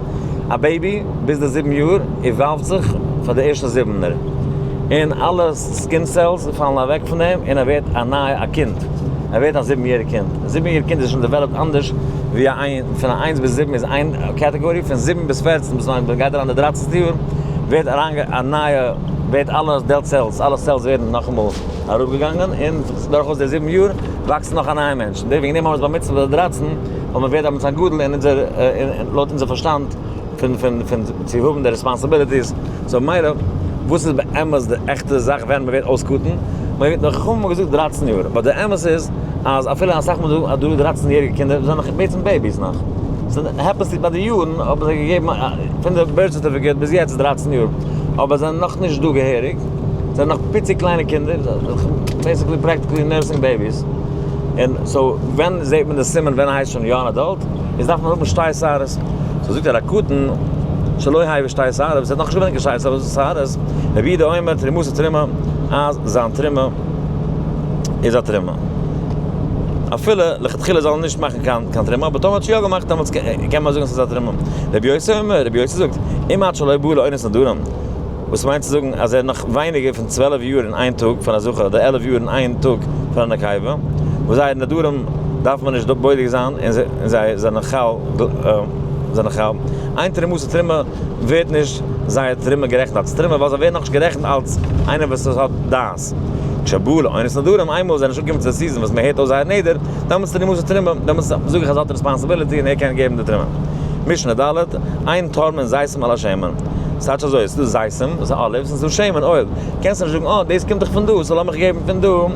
א baby ביז די 7 יאר evolve ט זיך פאר די ערשטע זיבענער, און אלע skin cells פאלן אוועק פון דעם און ער ווערט א נייע א קינד, ער ווערט א 7 יעריג קינד, א 7 יעריג קינד איז שוין developed אנדערש ווי א איין, פון א איינס ביז זיבן איז איין category, פון זיבן ביז 14 ביז מען גייט אריין די דרייצענטע יאר ווערט אריין א נייע, ווערט אלע dead cells, אלע cells ווערן נאכאמאל אראפגעגאנגען, און דורכאויס די 7 יאר וואקסט נאך א נייע מענטש, וועגן דעם האבן מיר עס בר מצוה ביי די 13, ווייל מען ווערט א מצוה גדול אין אונזער, לויט אונזער פארשטאנד פון פון פון צו האבן די responsibilities, so מילא וואס איז באמת די עכטע זאך ווען מען ווערט אויס קטן? מען ווערט נאך חכמים האבן געזאגט 13 יאר, but די אמת איז אז אפילו אסאך מאל דא דא 13 יעריגע קינדער זענען נאך בעצם babies נאך, ס'העפענס ביי די יארן האבן זיי געגעבן פון די birth certificate ביז יעצט 13 יאר, אבער זענען נאך נישט דא געהעריג, זענען נאך פיצי קליינע קינדער, basically practically nursing babies, און so ווען זעט מען די סימן ווען הייסט שוין יא אן adult, איז דארף מען האבן שתי שערות, so זאגט ער א קטן שלא הביא שתי שערות, וואס האט נאכנישט געווען קיין שתי שערות, רבי יהודה אומר תרומתו תרומה, אז זיין תרומה איז א תרומה. אפילו לכתחילה זאל ער נישט מאכן קיין קיין תרומה, אבער טאמער האט שוין יא געמאכט דעמאלטס קען מען זאגן ס'איז א תרומה. רבי יוסי אומר, רבי יוסי זאגט, אם עד שלא בא לעונת נדרים, וואס מיינט צו זאגן אז ער איז נאך ווייניגער פון 12 יאר אין איין טאג פאר א זכר אדער 11 יאר אין איין טאג פאר א נקבה, וואס זייער נדרים דארף מען נישט בודק זיין און זיי זענען חל, זענען חל. אין תרומתן תרומה ווערט נישט זייער תרומה גערעכנט אלס תרומה ווייל זיי ווערן נאכנישט גערעכנט אלס איינער וואס האט דעת. כשבא לעונת נדרים איינמאל זיי זענען שוין געקומען צו די season וואס מען הערט אויס זייער נדר, דעמאלטס תרומתו תרומה, דעמאלטס זאג איך אז ער האט responsibility און ער קען געבן די תרומה. משנה ד', אין תורמין זיתים על השמן. ס'טייטש אזוי, ס'איז דא זיתים, דאס איז olives, און ס'איז דא שמן, oil. קענסט נישט זאגן, אה, דאס קומט דאך פון דא, so לאמיך געבן פון דא, און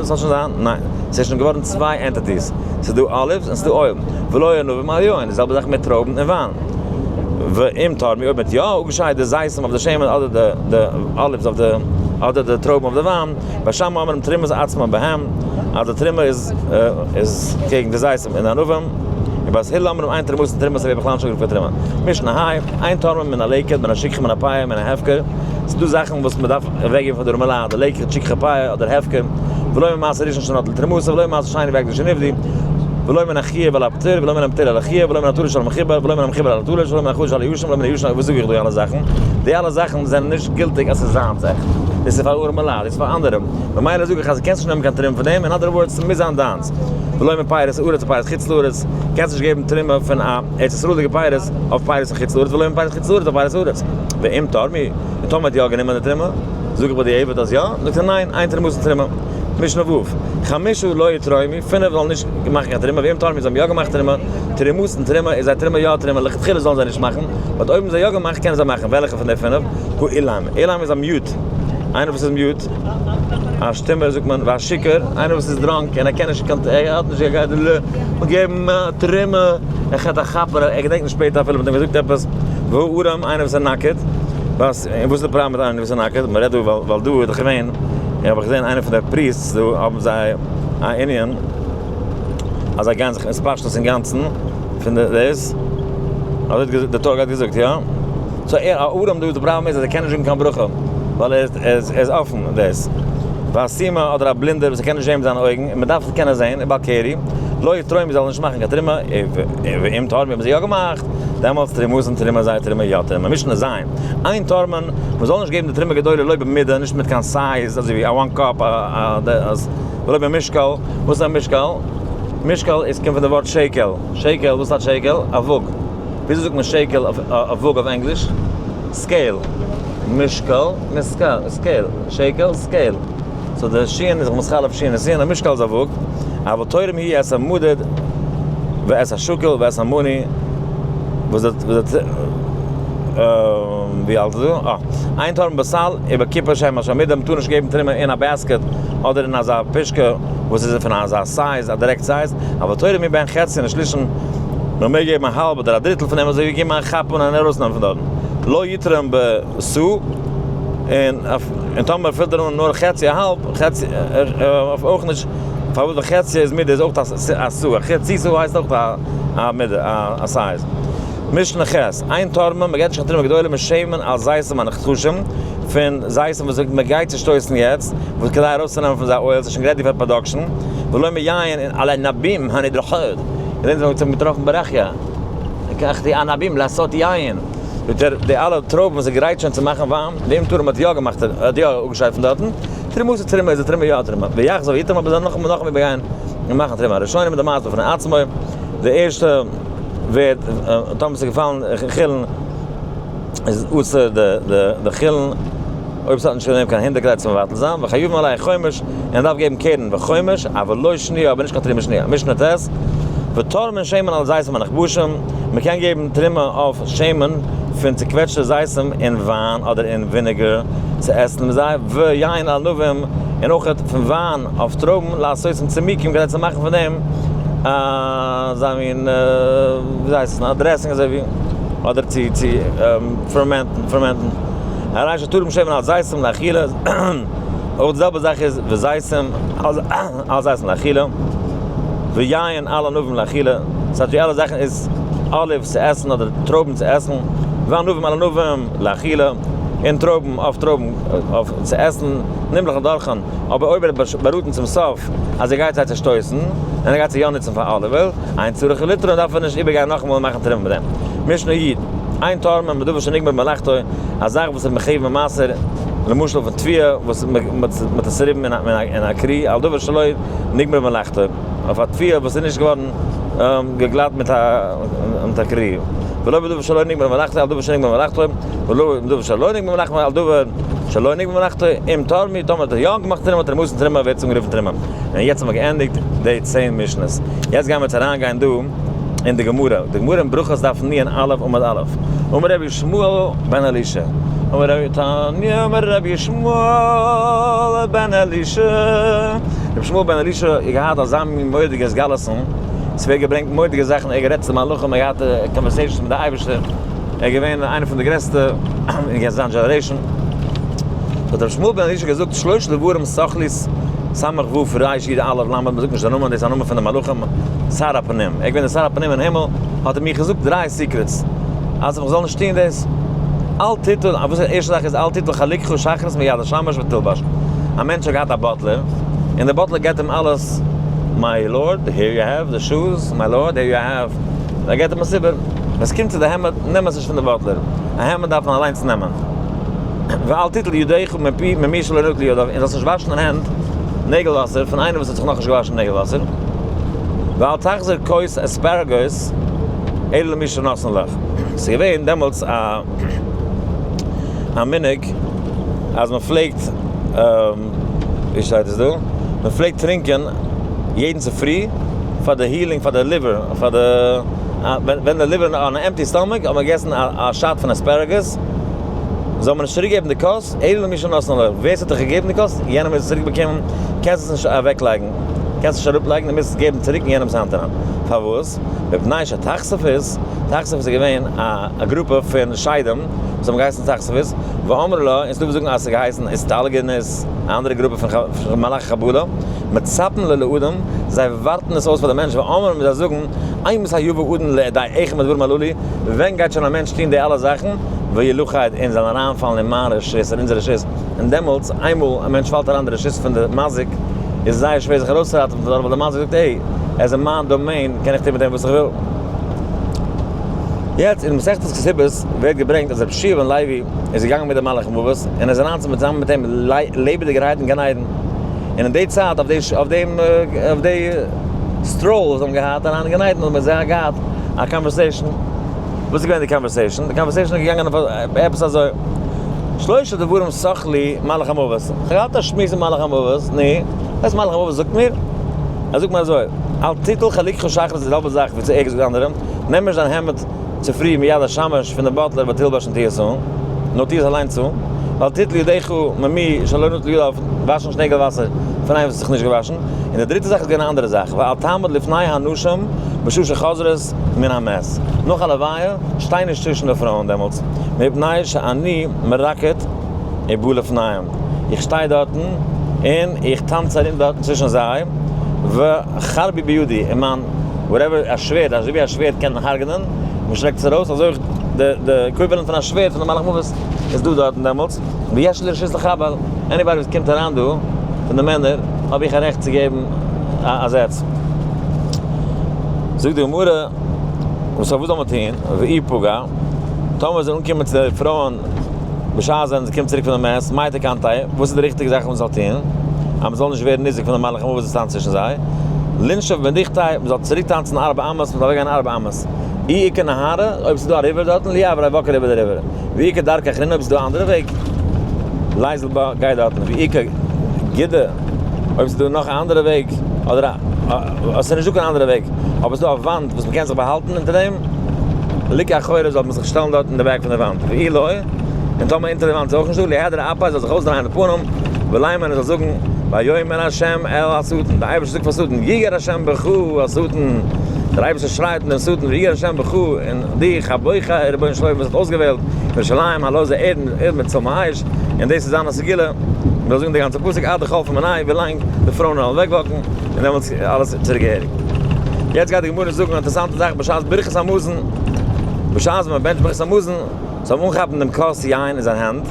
ס'זאל שוין זיין. ניין, ס'איז שוין געווארן צוויי entities. ס'איז דא olives און ס'איז דא oil. ולא ענבים על יין, די זעלבע זאך מיט טרויבן און וויין. ואם תרמו, אויב מ'האט יא אפגעשיידט די זיתים אויף די שמן אדער די די olives אויף די אדער די טרויבן אויף די וויין, בית שמאי אומרים תרומת עצמן בהם, אז די תרומה איז איז קעגן די זיתים און די ענבים, ובית הלל אומרים אין תרומתן תרומה ס'ווערט בכלל נישט אנגערופן תרומה. משנה ה', אין תורמין מן הלקט מן השכחה מן הפאה מן ההפקר, ס'איז דא זאכן וואס מ'דארף אוועקגעבן פאר די ארעמעלייט, די לקט, שכחה, פאה אדער הפקר, ולא ממעשר ראשון שנטלו תרומתו ולא ממעשר שני והקדש שנפדו, ולא מן החיוב על הפטור ולא מן הפטור על החיוב ולא מן התלוש על המחובר ולא מן המחובר על התלוש ולא מן החדש על הישן ולא מן הישן, וואס זאג איך דא די אלע זאכן? די אלע זאכן זענען נישט גילטיג אז ס'איז זיינס עכט, דאס איז פאר ארעמעלייט, דאס איז פאר אנדערע, ממילא זאג איך אז קענסט נישט נעמען קיין תרומה פון דעם, אין other words ס'מוז זיין דיינס, ולא מפירות הארץ ופירות חוץ לארץ, קענסט נישט געבן תרומה פון א ארץ ישראל'דיגע פירות אויף פירות פון חוץ לארץ ולא מפירות חוץ לארץ אויף פירות הארץ, ואם תרמו, און טאמער האט יא גענומען די תרומה, זאג איך בדיעבד אז יא, זאגט ער ניין, אין תרומתן תרומה. משנה ו', חמשה לא יתרמו, פינף זאלן נישט מאכן קיין תרומה, ואם תרמו זיי האבן יא געמאכט תרומה, תרומתן תרומה איז זייער תרומה יא תרומה, לכתחילה זאלן זיי נישט מאכן, but אויב האבן זיי יא געמאכט קענען זיי מאכן, וועלכע פון די פינף? האילם, אילם איז א mute, איינער וואס איז mute, א שטומער זאגט מען, והשיכור, איינער וואס איז drunk און ער קען נישט, ער האט נישט, ער גייט געבן תרומה, ער כאפט א כאפער, ער געדענקט נישט שפעטער אפילו מ'האט אים געזאגט עפעס, והערום, איינער וואס איז נאקעט, וואס און וואס איז די פראבלעם מיט איינער וואס איז נאקעט? מ'רעדט דא ווייל דא איז דאך געווען, איך האב געזען איינער פון די priests דא האבן זיי א ענין אז זיי גייען זיך התפשטות אינגאנצן פון די דאס, אזוי האט די תורה געזאגט יא? so ער א ארעם דא די פראבלעם איז אז ער קען נישט זאגן קיין ברכה. ווייל ער איז אפן דאס. והסומא אדער א בלינדער וואס ער קען נישט זען מיט זיינע אויגן און מען דארף עס קענען זען, ובעל קרי, לא יתרום זאל נישט מאכן קיין תרומה, ואם תרמו האבן זיי יא געמאכט, דעמאלטס תרומתן תרומה זייער תרומה יא תרומה. משנה ז', אין תורמין, מען זאל נישט געבן די תרומה גדולה לא במידה, נישט מיט קיין size, אזוי ווי א one cup, ולא במשקל, וואס איז א משקל? משקל איז קומט פון די ווארט שקל, שקל, וואס הייסט שקל? א וואג. וויאזוי זאגט מען שקל אויף וואג אויף ענגליש? scale. משקל, משקל, scale. שקל, scale. so די שין איז זיך מתחלף שין און סין, א משקל איז א וואג. אבל תורם הוא את המדד ואת השקל ואת המנה וואס די ווי האלט עס דא? אה. אין תורם בסל ובקופה שהן על שם מידה, מ'טאר נישט געבן תרומה אין א basket אדער אין אזא פושקע וואס איז פון אזא size, א דירעקט size, אבל תורם הוא בין חצי לשלישן, נאר מעג געבן א האלב אדער א דריטל פון דעם אזוי ווי געבן א כאפ אן און ארויסנעמען פון דארטן. לא יתרום בסאה, און טאמער פילט ער אן נאר חצי א האלב, חצי אויף אויך נישט, פארוואס די חצי איז מידה איז אויך א סאה, חצי סאה הייסט אויך א מידה, א size. משנה ח', אין תורמין, מען געבט נישט קיין תרומה גדולה משמן על זיתים הנחתכים, פון זיתים וואס מען גייט צושטויסן יעצט, וואס כדי ארויסצונעמען פון זיי oil, ס'איז שוין ready פאר production, ולא מיין על ענבים הנדרכות, געדענקט ווען מ'האט געטראפן ברכיה, לקחתי ענבים לעשות יין, זאגט ער, די אלע טרויבן וואס איז גרייט שוין צו מאכן וויין, דעם תורם האט יא געמאכט, האט יא אפגעשיידט פון דארטן, תרומתו תרומה איז די תרומה יא א תרומה, ויחזור ויתרום אבער זאל נאכאמאל נאכאמאל איבערגיין און מאכן תרומה, הראשונה מיט די מעשה בפני עצמו, די ערשטע ווערט טאמער ס'איז געפאלן חולין איז אסור די חולין. אויב ס'האט נישט גענומען קיין הונדערט כדי צו מבטל זיין, וחייבין עליה חומש, און ער דארף געבן קרן וחומש, אבל לא שניה, אבער נישט קיין תרומה שניה. משנה ט', ותורמין שמן על זיתים הנחבשים, מ'קען געבן תרומה אויף שמן פון צוקוועטשטע זיתים אין וויין אדער אין vinegar צו עסן מיט זיי, ויין על ענבים, און אויך פון וויין אויף טרויבן, לעשותם צמיקים, כדי צו מאכן פון דעם אזא מין, ווי הייסט עס, א dressing אזוי ווי, אדער צו ferment ן, ferment ן. הרי שתרם שמן על זיתים לאכילה, אויך די זעלבע זאך איז וזיתים על זיתים לאכילה, ויין על ענבים לאכילה, ס'הייסט די אלע זאכן איז olives צו עסן אדער טרויבן צו עסן, וענבים על ענבים לאכילה, און טרויבן אויף טרויבן אויף צו עסן, נמלך לדורכן, אבער אויב ער האט באראטן צום סוף אז ער גייט זיי צעשטויסן, און ער גייט זיי יא נוצן פאר olive oil, אין צריך לתרום דארף ער נישט איבערגיין נאכאמאל און מאכן תרומה מיט דעם. משנה י. אין תורמין בדבר שנגמר מלאכתו, א זאך וואס איז מחויב במעשר, למשל פון תבואה וואס מ'האט עס צוריבן אין א כרי, על דבר שלא נגמר מלאכתו, אויף א תבואה וואס איז נישט געווארן געגלאט מיט א כרי, ולא בדבר שלא נגמר מלאכתו, על דבר שנגמר מלאכתו, ולא בדבר שלא נגמר מלאכתו, על דבר שלא נגמר מלאכתו, אם תרמו, טאמער האט ער יא געמאכט תרומה, תרומתן תרומה ווערט עס אנגערופן תרומה. און יעצט האבן מיר געענדיגט די 10 משנה'ס. יעצט גייען מיר צו אריינגיין דא. אין די גמרא, די גמרא אין ברכות דף נ א עמוד א', אמר רבי ישמעאל בן אלישע, אמר רבי תניא אמר רבי ישמעאל בן אלישע, רבי ישמעאל בן אלישע האט געהאט אזא מין מורא'דיגע התגלות'ן, ס'ווערט געברענגט מורא'דיגע זאכן, ער האט גערעדט צו מלאכים, ער האט געהאט conversations מיט די אייבערשטער, ער איז געווען איינער פון די גרעסטע אין זיין generation, האט רבי ישמעאל בן אלישע געזאגט שלושה דברים סח לי סמך ו' ריש י' אלף למד, מ'זאגט נישט די נאמען, דאס איז א נאמען פון די מלאכים, שר הפנים, ער איז געווען דער שר הפנים אין הימל, האט ער מיר געזאגט דריי secrets, אז איך זאל נישט טון דאס, אל תיטול, וואס די ערשטע זאך איז אל תיטול חלוקך שחרית מיד השמש ותלבש, א מענטש האט געהאט א butler, און דער butler געבט אים אלעס, my lord, here you have the shoes, my lord, here you have, ער געבט אים עס איבער, ווען עס קומט צו די העמד, נעם עס נישט פון די butler, א העמד דארף מען אליינס נעמען. ואל תיטול ידיך מפי ממי שלא נטלו ידיו, און זאלסט נישט וואשן דיין הענט נעגל וואסער פון איינער וואס האט זיך נאכנישט געוואשן נעגל וואסער, ואל תחזיר כוס אספרגוס אלא למי שנתן לך. ס'איז געווען דעמאלטס א א מנהג אז מען פלעגט, ווי שטייט עס דא? מען פלעגט טרינקען יעדן צופרי פאר די healing פאר די liver, פאר די ווען די liver on empty stomach האט מען געגעסן א shot פון asparagus, זאל מען נישט צוריק געבן די כוס, אלא למי שנתן לך, ווער ס'האט דיך געגעבן די כוס, יענער מוז עס צוריק באקומען, קענסט עס נישט אוועק לייגן, קענסט נישט אראפ לייגן, דו מוזט עס געבן צוריק אין יענעמ'ס האנט אריין, פארוואס? מפני שתכספית, תכסף איז געווען א גרופע פון שדים וואס האבן געהייסן תכספות, ואמרי לה, און ס'דא וואס זאגן אז ס'האט געהייסן אסתלגנות, א אנדערע גרופע פון מלאכי חבלה, מצפים לו לאדם, זיי ווארטן עס אויס פאר די מענטש, ואומרים און זיי זאגן, אימתי יבא אדם לידי אחד מהדברים הללו, ווען גייט שוין א מענטש טון די אלע זאכן, וילכד, און זאל אריינפאלן אין מיין רשות, אין אונזער רשות, און דעמאלטס, איינמאל א מענטש פאלט אריין אין די רשות פון די מזיק, איז זייער שווער זיך ארויסצוראטעווען פון דארט, ווייל די מזיק זאגט, העי, ער איז אין מיין דאמעין, קען איך טון מיט אים וואס איך וויל. יעצט, אין מסכת כתובות ווערט געברענגט אז רבי יהושע בן לוי איז געגאנגען מיט די מלאך המוות, און ער איז אריין צוזאמען מיט אים לעבעדיגערהייט אין גן עדן. און אין די צייט, אויף דעם, אויף די stroll וואס זיי האבן געהאט אריין אין גן עדן, האבן זיי געהאט א conversation. וואס איז געווען די conversation? די conversation איז געגאנגען אויף עפעס אזוי, שלושה דברים סח לי מלאך המוות, איך האב געהאט א שמועס מיט מלאך המוות, נו, ווייסט מלאך המוות זאגט מיר? ער זאגט מיר אזוי, אל תיטול חלוקך שחרית איז די זעלבע זאך ווי צו ער געזאגט אנדערע, נעם נישט דיין העמד צופרי מיד השמש פון די butler ותלבש און טו עס אן, נאר טו עס אליינס אן, ואל תיטול ידיך ממי שלא נטל ידיו, וואש נישט נעגל וואסער פון איינער וואס האט זיך נישט געוואשן, און די דריטע זאך איז געווען א אנדערע זאך, ואל תעמוד לפני הנשים בשעה שחוזרות מן המת, נאך א לוויה, שטיי נישט צווישן די פרויען דעמאלטס, מפני שאני מרקד ובא לפניהם, איך שטיי דארטן און איך טאנץ ארום דארטן צווישן זיי, וחרבי בידי, און מיין whatever א שווערד, אזוי ווי א שווערד קען הרג'נען, מען שטרעקט עס ארויס, אזוי אויך די equivalent פון א שווערד פון די מלאך מוות איז דא דארטן דעמאלטס, ויש לי רשות לחבל, anybody וואס קומט אריין דא פון די מענער האב איך א רעכט צו געבן א זעץ. זאגט די גמרא, וואס וואס זאל מען טון, ואי פגע, טאמער זיי אנקומען צו די פרויען בשעת ווען זי קומט צוריק פון די מת, מאי תקנתיה, וואס איז די ריכטיגע זאך וואס מען זאל טון, אז מען זאל נישט ווערן ניזוק פון די מלאך המוות וואס טאנצט צווישן זיי, לינשוף בניחתיה, מען זאל צוריק טאנצן ארבע אמות, מען זאל אוועקגיין ארבע אמות, אי איכא נהרא, אויב ס'איז דא א river דארטן, ליעבריה walk אריבער די river, ואי איכא דרכא אחרינא, אויב ס'איז דא א אנדערע וועג, ליזיל בה, גיי דארטן, ואי איכא גודא, אויב ס'איז דא נאך א אנדערע וועג, אדער א, ס'איז נישטא קיין אנדערע וועג, אבער ס'איז דא א וואנט וואס מ'קען זיך באהאלטן אונטער דעם, ליקו אחוריה זאל מען זיך שטעלן דארט אין די back פון די וואנט, ואי לא, און טאמער אונטער די וואנט איז אויך נישטא, ליהדר אפיה זאל זיך אויסדרייען די פנים, ולימא און ער זאל זאגן, ויאמר ה' אל השטן, דער אייבערשטער זאגט פאר שטן, יגער ה' בך השטן, דער אייבערשטער שרייט אין דעם שטן, ויגער ה' בך, אין דיך, הבוחר, רבונו של עולם וואס האט אויסגעוועלט ירושלים הלא זה ערד מיט צלמי אש, און דאס איז זיין סגולה, מען זאל זאגן די גאנצע פסוק עד דחלפי מיניה, ווילאנג די פרויען וועלן אוועק walk ן, און דעמאלטס איז אלעס צוריק געהעריג. יעצט גייט די גמרא זאגן א אינטערעסאנטע זאך בשעת ברכת המזון, בשעת ווען מען בענטשט ברכת המזון, זאל מען אנכאפן דעם כוס יין אין זיין הענט,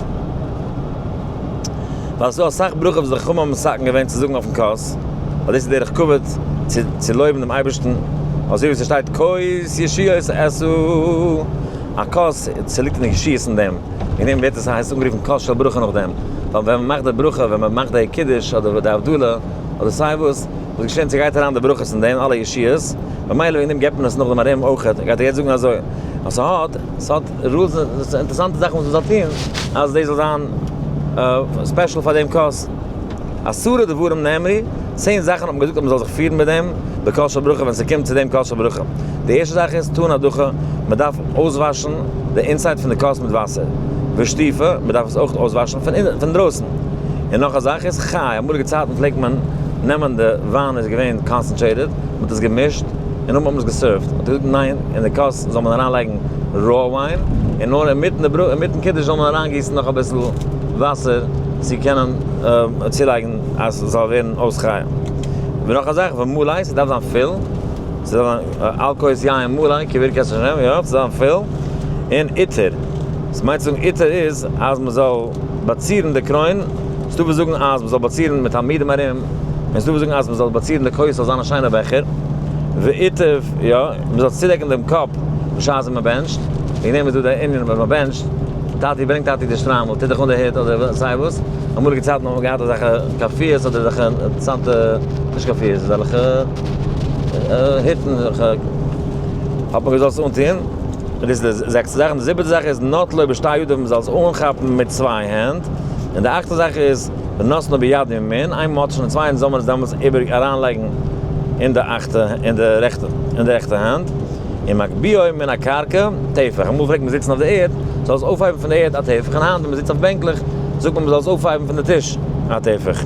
ווייל עס איז דא אסאך ברכות וואס די חכמים האבן מתקן געווען צו זאגן אויפן כוס, ווייל דאס איז דרך כבוד צו לויבן דעם אייבערשטן, אזוי ווי ס'שטייט כוס ישועות אשא, א כוס, ס'ליגט אין די ישועות אין דעם, וועגן דעם ווערט עס הייסט אנגערופן כוס של ברכה נאכדעם, ווייל ווען מ'מאכט די ברכה, ווען מ'מאכט די קידוש אדער די הבדלה, אדער סיי וואס, וואס געשענט ס'גייט אריין די ברכות אין דעם, אלע ישועות, ממילא וועגן דעם געבט מען עס נאכדעם ארום אויכעט, גייט ער יעצט זאגן אזוי, אז ס'האט, ס'האט rules, אינטערעסאנטע זאכן וואס מ'זאל טון, אז דאס זאל זיין special פאר דעם כוס. עשרה דברים נאמרו, 10 זאכן האט מען געזאגט אז מ'זאל זיך פירן מיט דעם, בכוס של ברכה ווען ס'קומט צו דעם כוס של ברכה. די ערשטע זאך איז טעון הדחה, מ'דארף אויסוואשן די inside פון די כוס מיט וואסער. ושטיפה, מ'דארף עס אויך אויסוואשן פון דרויסן. און נאך א זאך איז חי, אמאליגע צייטן פלעגט מען נעמען די וויין איז געווען concentrated, מ'האט עס געמישט, און נאכדעם האט מען עס גע serve ט. האט ער געזאגט ניין, אין די כוס זאל מען אריינלייגן raw wine, און נאר אינמיטן די ברכה, אינמיטן קידוש זאל מען אריינגיסן נאך אביסל וואסער צו קענען צולייגן אז ס'זאל ווערן אויס חי. און נאך א זאך, ומלא, ס'דארף זיין פול, ס'דארף זיין על כוס יין מלא, כברכת השם, יא, ס'דארף זיין פול, און עיטור. ס'מיינט צו זאגן עיטור איז אז מ'זאל באצירן די קרוין, ס'דא וואס זאגן אז מ'זאל באצירן מיט עמודים ארום, און ס'דא וואס זאגן אז מ'זאל באצירן די כוס זאל זיין א שיינע בעכער, ועיטוף, יא, מ'זאל צודעקן דעם קאפ בשעת ווען מ'בענטשט, וועגן דעם איז דא דער ענין ווען מ'בענטשט, טאטי ברענג טאטי די שטריימל, טוט דיך אן די הוט אדער סיי וואס, אמאליגע צייטן האט מען געהאט אזעלכע קאפיעס אדער אזעלכע אינטערעסאנטע, נישט קאפיעס, אזעלכע היטן, אזעלכע, האט מען געזאלט עס אנטוען, און דאס איז די זעקסטע זאך, און די זיבעטע זאך איז נוטלו בשתי ידיו מ'זאל עס אנכאפן מיט צוויי הענט, און די אכטע זאך איז ונותנו ביד ימין, איינמאל מ'האט שוין די צוויי הענט זאל מען עס דעמאלטס איבער אריינלייגן אין די אכטע, אין די רעכטע, אין די רעכטע האנט, און מגביהו מן הקרקע טפח, אמאל פלעגט מען זיצן אויף די ערד, זאל עס אויפהייבן פון די ערד א טפח, און היינט ווען מ'זיצט אויף בענקלעך זאגט מען מ'זאל עס אויפהייבן פון די טיש א טפח.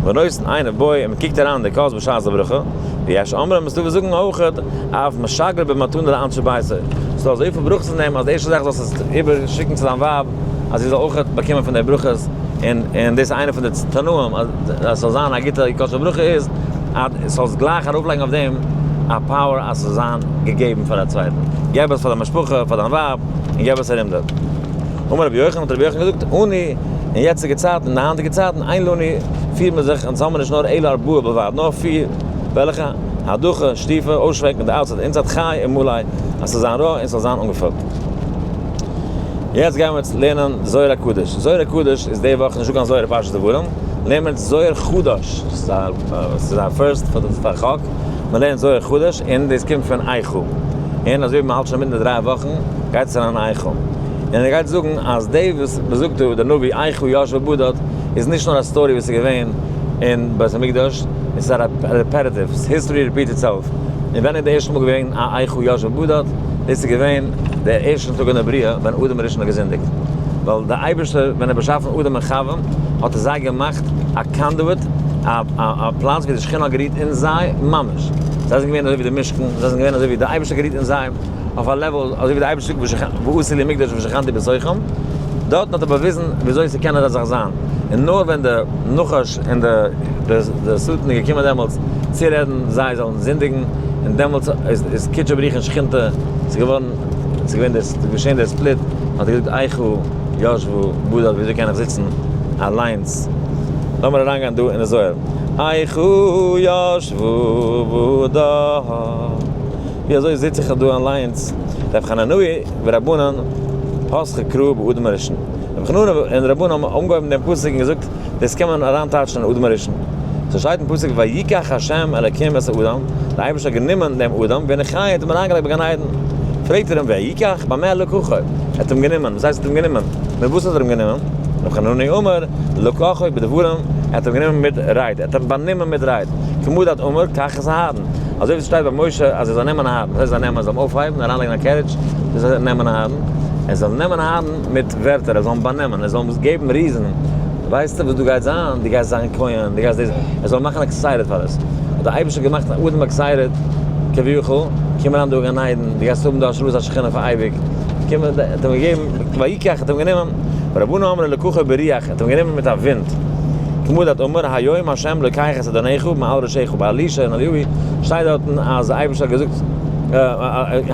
ונותן עיניו בו, און מ'קוקט אריין אין די כוס בשעת הברכה, ויש אומרים, ס'דא וואס זאגן אויכעט, אף משגר במתנה לאנשי ביתו, ס'איז דא אזויפיל ברכות אין דעם אז די ערשטע זאך זאלסט עס איבער שיקן צו דיין ווייב אז זי זאל אויך באקומען פון די ברכות, און און דאס איז איינע פון די תנאים אז אז ס'זאל זיין א גוטע כוס של ברכה איז אז זאלסט גלייך ארויפלייגן אויף דעם א power אז ס'זאל זיין געגעבן פאר א צווייטן, געב עס פאר דיין משפחה, פאר דיין ווייב, און געב עס ארום דארט. אמר רבי יוחנן, האט רבי יוחנן געזאגט, אנו, אין יעצטיגע צייטן, אין די היינטיגע צייטן, אין לנו, פירן מיר זיך, אונז האבן מיר נישט נאר אלא ארבעה בלבד, נאר פיר, וועלכע? הדחה, שטיפה, אויסשווענקן די outside, inside חי ומלא, אז ס'זאל זיין רוי און ס'זאל זיין אנגעפילט. יעצט גייען מיר לערנען זוהר הקדוש. זוהר הקדוש איז די וואך נישטא קיין זוהר פרשת דברים, לערנען מיר זוהר חדש, ס'איז א first פאר חק, מען לערנט זוהר חדש און דאס קומט פון איכה, און אזוי ווי מען האלט שוין אינמיטן די דריי וואכן גייט עס אריין אין איכה, און ער גייט זאגן אז די וואס מען זאגט דא די נביא איכה ישבה בדד איז נישט נאר א story וואס איז געווען אין בית המקדש, עס איז א repetitive, history repeat itself, און ווען איז די ערשטע מאל געווען א איכה ישבה בדד? דאס איז געווען די ערשטע טאג אין די בריאה ווען אדם הראשון האט געזינדיגט, ווייל די אייבערשטער ווען ער האט באשאפן אדם און חוה האט ער זיי געמאכט א conduit, א פלאץ ווי די שכינה האט גערוהט אין זיי ממש, זיי זענען געווען אזוי ווי די משכן, זיי זענען געווען אזוי ווי די אייבערשטער האט גערוהט אין זיי אויף א level אזוי ווי די אייבערשטער זאגט ועשו לי מקדש ושכנתי בתוכם, דארטן האט ער באוויזן ווי אזוי ס'קען אזא זאך זיין, און נאר ווען די נחש און די שטן איז געקומען דעמאלטס צו רעדן זיי זאלן זינדיגן, און דעמאלטס איז קודשא בריך הוא ושכינתיה, ס'איז געווארן, ס'איז געווען דער, ס'איז געשען דער split, האט ער געזאגט איכה ישבה בדד, וויאזוי קען איך זיצן אליינס? לאמיר אריינגיין דא אין די זוהר. איכה ישבה בדד, ווי אזוי זיץ איך דא אליינס? רב חננאי ורבנן פתחו קרא באדם הראשון. רב חננאי און רבנן האבן אנגעהויבן דעם פסוק און געזאגט, דאס קען מען אריינטייטשן אין אדם הראשון. ס'שטייט אין פסוק ויקח ה' אלקים את האדם, דער אייבערשטער האט גענומען דעם אדם, והניחהו האט אים אריינגעלייגט בגן עדן. פרעגט ער אים ויקח במה לקחו? ער האט אים גענומען, וואס הייסט ער האט אים גענומען? מיט וואס האט ער אים גענומען? רבי חננאי אמר, לקחו בדברים, ער האט אים גענומען מיט רייד, ער האט אים באנומען מיט רייד. כמה דאת אמר, קח את אהרן. אזוי ווי ס'שטייט ביי משה אז ער זאל נעמען אהרן, וואס הייסט זאל נעמען? ער זאל אים אויפהייבן און אריינלייגן אין א carriage, דאס הייסט נעמען אהרן. ער זאל נעמען אהרן מיט ווערטער, ער זאל אים באנעמען, ער זאל אים געבן reason, ווייסטו וואס דא גייט זיין? דו גייסט זיין כהן, דו גייסט דאס, ער זאל מאכן excited פאר עס. האט דער אייבערשטער געמאכט אדם excited, כביכול, קום אריין דא אין גן עדן, דו גייסט האבן דא השראת השכינה פאר אייביג, קום, ער האט אים געגעבן, ויקח, האט אים גענומען, ורבנן אמרי לקחו ברוח, האט אים גענומען מיט א ווינט, כמה דאת אמר, היום ה' לוקח את אדנך מעל ראשך, ביי אלישע און אליהו שטייט דארטן אז דער אייבערשטער האט געזאגט,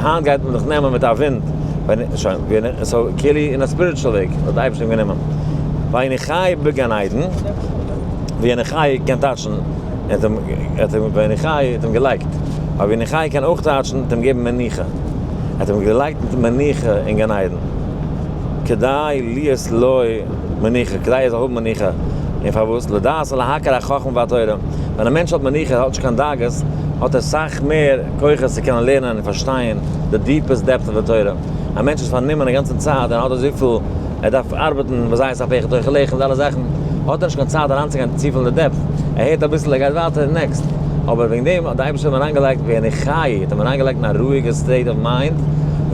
היינט גייט מען דיך נעמען מיט א ווינט, שוין, so כאילו אין א spiritual וועג האט דער אייבערשטער אים גענומען. ויניחהו בגן עדן, ויניחהו קען טייטשן, ער האט אים, ער האט אים, ויניחהו האט אים געלייגט, אבער ויניחהו קען אויך טייטשן, האט אים געגעבן מנוחה, ער האט אים געלייגט מיט מנוחה אין גן עדן, כדי להיות לו מנוחה, כדי ער זאל האבן מנוחה, און פארוואס? לדעת ולהכיר החכמה והתורה, ווען א מענטש האט מנוחה, ער האט נישט קיין דאגות, האט ער סאך מער כוחות צו קענען לערנען און פארשטיין די deepest depth of די תורה, א מענטש איז פארנומען די גאנצע צייט און האט אזויפיל ער דארף ארבעטן בזיעת אפיך תאכל לחם די אלע זאכן, האט ער נישט קיין צייט אריינצוגיין צופיל אין די depth, ער הערט אביסל ער גייט ווייטער next, אבער וועגן דעם האט די אייבערשטער אים אריינגעלייגט ויניחהו, האט אים אריינגעלייגט אין א רואיגע state of mind,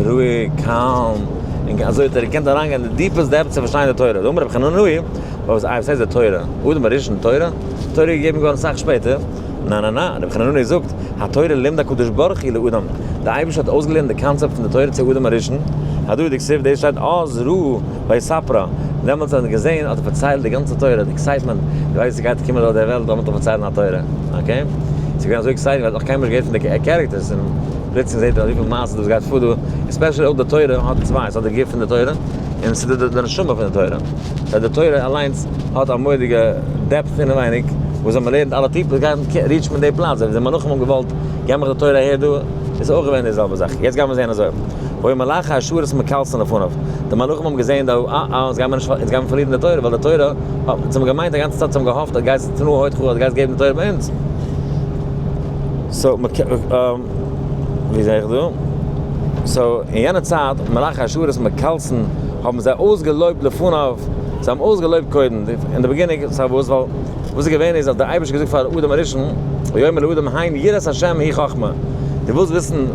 רואיג, calm, און אזוי האט ער געקענט אריינגיין אין די deepest depth צו פארשטיין די תורה, דאמר רבי חננאי, וואס הייסט די תורה? אדם הראשון תורה? תורה איז געגעבן געווארן אסאך שפעטער. נא נא נא, רבי חננאי זאגט, התורה לימד הקדוש ברוך הוא לאדם, דער אייבערשטער האט אויסגעלערנט די קאנצעפט פון די תורה צו אדם הראשון, הדא דכתיב, דאס שטייט אז ראה ויספרה, דעמאלטס האט ער געזען האט ער פארציילט די גאנצע תורה, די excitement, דו ווייסט ס'גייט קומען אויף דער וועלט לאמיר דיר פארציילן א תורה, okay? ס'איז געווען אזוי exciting ווייל ער האט נאך קיינמאל נישט געהערט פון די characters, און פלוצלינג זעט ער אזויפיל מעשות וואס גייט פאר דא, especially אויב די תורה האט צוויי, ס'האט די גוף פון די תורה, און ס'איז דא די נשמה פון די תורה. ווייל די תורה אליינס האט א מורא'דיגע depth אינעווייניג, וואס אז מ'לערנט אלע טיפות גייט reach מען די פלאץ, ווען די מלאכים האבן געוואלט געב מיך די תורה אהער דא, איז אויך געווען די זעלבע זאך, יעצט גיימיר זען אזוי, והיו מלאכי השרת מקלסין לפניו, די מלאכים האבן געזען דא, אה אה אונז גיימיר נישט אונז גיימיר פארלירן די תורה, ווייל די תורה, אונז האבן געמיינט א גאנצע צייט, אונז האבן געהאפט אז גייסט תנה הודך אז גייסט געבן די תורה ביי אונז, so ווי זעה איך דא? so אין יענע צייט מלאכי השרת מקלסין האבן זיי אויסגעלויבט לפניו, זיי האבן אויסגעלויבט קודם, אין די beginning, סא וואס, ווייל וואס איז געווען איז אז דער אייבערשטער האט געזאגט פאר אדם הראשון, ויאמר לאדם הן יראת השם היא חכמה, דו ווילסט וויסן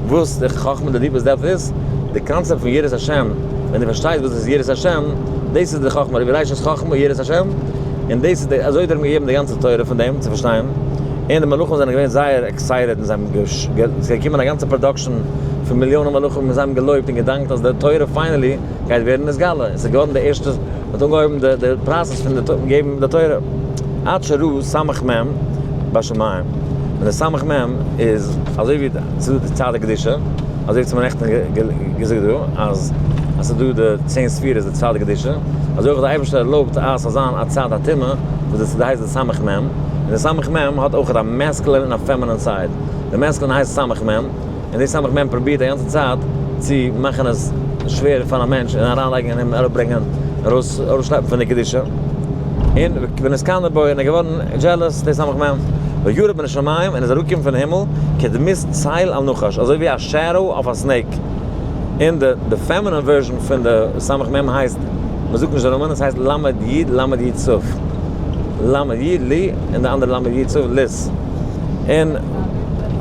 וואס די חכמה די deepest depth איז? די קאנצעפט פון יראת השם, ווען דו פארשטייסט וואס איז יראת השם, דאס איז די חכמה, ראשית חכמה יראת השם, און דאס איז די, אזוי האט ער אים געגעבן די גאנצע תורה פון דעם צו פארשטיין, און די מלאכים זענען געווען זייער excited און זיי האבן, ס'איז געקומען א גאנצע production. פון מיליאנען מלאכים און זיי האבן געלויבט און געדאנקט אז די תורה finally גייט ווערן נתגלה, עס איז געווארן די ערשטע, מען האט אנגעהויבן די די process פון די געבן די תורה, עד שראה סמך מם בשמים, און די סמך מם איז אזוי ווי ס'איז דא די צד הקדושה, אזוי ווי האט מען נעכטן געזאגט דא אז אז ס'איז דא די 10 ספירות די צד הקדושה, אזוי אויך די אייבערשטער ערלויבט אז ס'זאל זיין א צד הטומאה וואס דאס הייסט די סמך מם, און די סמך מם האט אויך א masculine און א feminine side, די masculine הייסט סמך מם, און די סמך מם פרובירט די גאנצע צייט צו מאכן עס שווער פאר א מענטש און אריינלייגן אין אים אראפברענגען ארויס ארויסשלעפן פון די קדושה, און ווען עס קאנער בוי און ער געווארן jealous די סמך מם, וירד מן השמים און איז אראפגעקומען פון הימל כדמות צל על נחש אזוי ווי א shadow אויף א snake, און די די feminine version פון די סמך מם הייסט, מען זאגט נישט די נאמען, עס הייסט למד י' למד י' ת', למד י' לי און די אנדערע למד י' ת' לית, און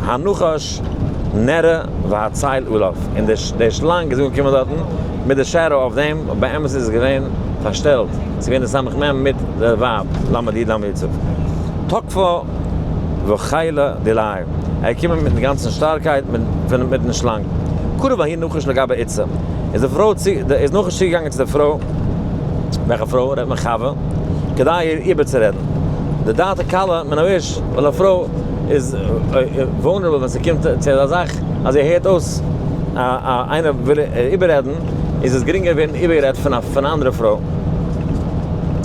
הנחש נראה והצל עליו, און די שלאנג איז אנגעקומען דארטן מיט די shadow אויף דעם, באמת איז עס געווען פארשטעלט, עס איז געווען די סמך מם מיט די ווייב למד י' למד י' ת'. תקפו וחילא דיליה, ער איז געקומען מיטן גאנצן שטארקייט מיטן שלאנג. קרב ההוא נחש לגבי איתתא, איז די פרוי צו, איז נחש צוגעגאנגען צו די פרוי, וועלכע פרוי? רעדט מען חווה, כדי איר איבערצורעדן. די דעתה קלה מן האיש, ווייל א פרוי איז vulnerable ווען ס'קומט צו אזא זאך, אז זי הערט אויס א איינער וויל איר איבעררעדן, איז עס גרינגער ווערן איבערגערעדט פון א פון א אנדערע פרוי.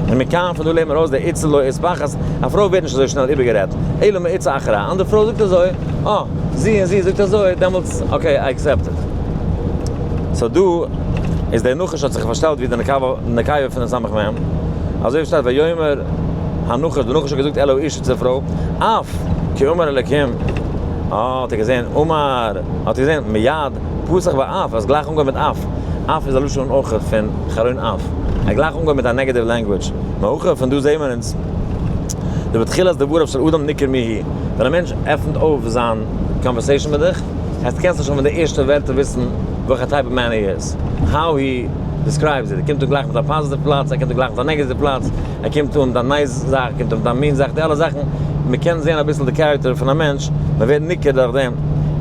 און מכאן פון דא לערנט מען ארויס די איתתא לא אתפחת, א פרוי ווערט נישט אזוי שנעל איבערגערעדט, אלא מאיתתא אחרא, א אנדערע פרוי זאגט אזוי, אה, זי און זי זאגט אזוי, דעמאלטס okay, I accept it. So דא איז דער נחש האט זיך פארשטעלט ווי די נקבה פון די סמך מם, אזוי ווי שטייט ויאמר הנחש, דער נחש האט געזאגט אל האשה צו די פרוי, אף כי אמר אלקים, אה האט ער געזען אמר, האט ער געזען מיד פתח באף, ער האט גלייך אנגעהויבן מיט אף, אף איז א לשון אויך פון חרון אף, ער האט גלייך אנגעהויבן מיט א negative language, מהכא פון דא זעהן מיר אונז דבתחילת דבריו של אדם ניכר מי הוא, ווען א מענטש עפנט אויף זיין conversation מיט דיך, הייסט קענסט נישט פון די ערשטע ווערטער וויסן וועלכע type of man ער איז, how he describes it, ער קומט אן גלייך מיט א positive פלאץ, ער קומט אן גלייך מיט א negative פלאץ, ער קומט אן מיט א nice זאך, ער קומט אן מיט א mean זאך, די אלע זאכן, מען קען זען אביסל די character פון א מענטש, מען ווערט ניכר דורך דעם.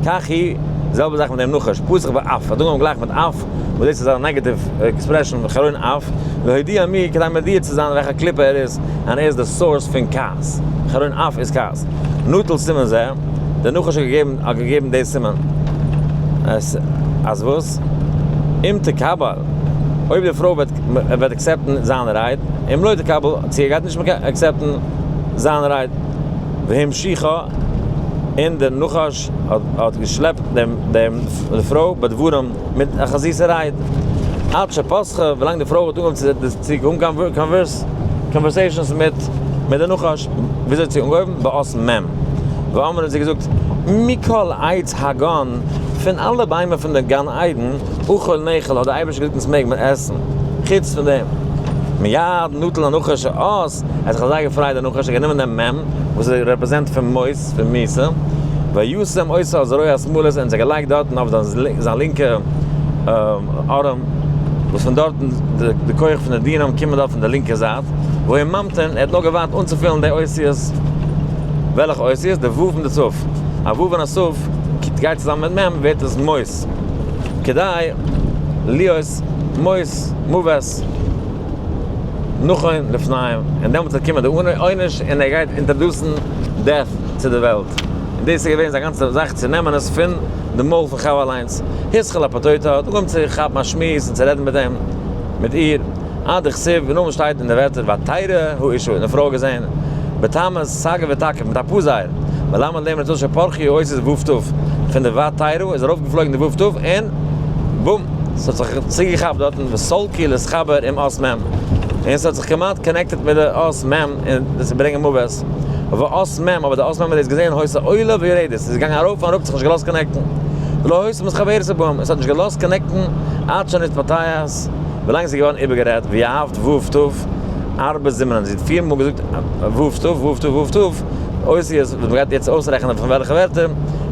כך היא, די זעלבע זאך מיט דעם נחש, פתח באף, האט אנגעהויבן גלייך מיט אף, וואס דאס איז א negative expression, חרון אף, להודיע מי, כדי מודיע צו זיין וועלכע קליפה ער איז, און ער איז די source פון כעס, חרון אף איז כעס. נטל סימן זה, דער נחש האט געגעבן האט געגעבן די סימן, עס אז וואס? אם תקבל, אויב די פרוי וועט וועט accept ן זיין רייד, אם לא תקבל, צו ער גייט נישט accept ן זיין רייד, והמשיכה, און דער נחש האט האט געשלעפט דעם דעם די פרוי בדברים מיט א זיסע רייד, עד שפתחה, ווילאנג די פרוי האט אנגעהויבן צו צו האבן converse conversations מיט מיט די נחש, וויאזוי האט זי אנגעהויבן? באות מ'. ואמרה האט זי געזאגט, מכל עץ הגן, פון אלע ביימער פון די גן עדן, אכול נאכל, האט דער אייבערשטער געזאגט אונז מעג מען עסן, חוץ פון דעם. מיד נטל הנחש אות, ער האט זיך אזוי געפרייט דער נחש, ער האט גענומען דעם מ', וואס איז represent פון מות, פון מיתה, וישם אותה על זרועו השמאלית, און זיי געלייגט דארטן אויף זיין לינקע ארעם, וואס פון דארטן די כח פון די דינים קומען דארט פון די לינקע זייט, והיה ממתין, ער האט נאר געווארט אנצופילן די אותיות, וועלכע אותיות? די ו' און די ת', א ו' און א ת' גייט צוזאמען מיט מ' ווערט עס מות, כדי להיות מות מוות נכון לפניהם, און דעמאלטס וועט קומען די עונש און ער גייט introduce ן death צו די וועלט, און דאס איז געווען זיין גאנצע זאך צו נעמען עס פון די מויל פון חוה אליינס, התחיל לפתותה האט אנגעהויבן צו כאפן א שמועס און צו רעדן מיט אים, מיט איר, עד דכתיב, ווי נאכדעם שטייט אין די ווערטער ותרא האשה, און די פרוי האט געזען, בתמוז סגי ותקף, מיט א פאר זייער, מלמד לעמער תשע פרחי אותיות ו' ת', פון די ותרא איז ארויפגעפלויגן די ו' ת' און בום! ס'האט זיך צוגעכאפט דארטן וסלקי להתחבר עם אות מ', און ס'האט זיך כמעט connected מיט די אות מ' און דאס איז ברענגען מוות, ואות מ', אבער די אות מ' האט דאס געזען היתה עולה ויורדת, ס'איז געגאנגען ארויף און אראפ, זיך נישט געלאזט connect ן, ולא היתה מתחברת עמהם, עס האט נישט געלאזט connect ן עד שנתפתית, ווילאנג ס'איז געווארן איבערגערעדט ויהבת ו' ת' ארבע זימנין, זי האט פיר מאל געזאגט ו' ת' ו' ת' ו' ת', אותיות וואס מ'גייט יעצט אויסרעכענען פון וועלכע ווערטער,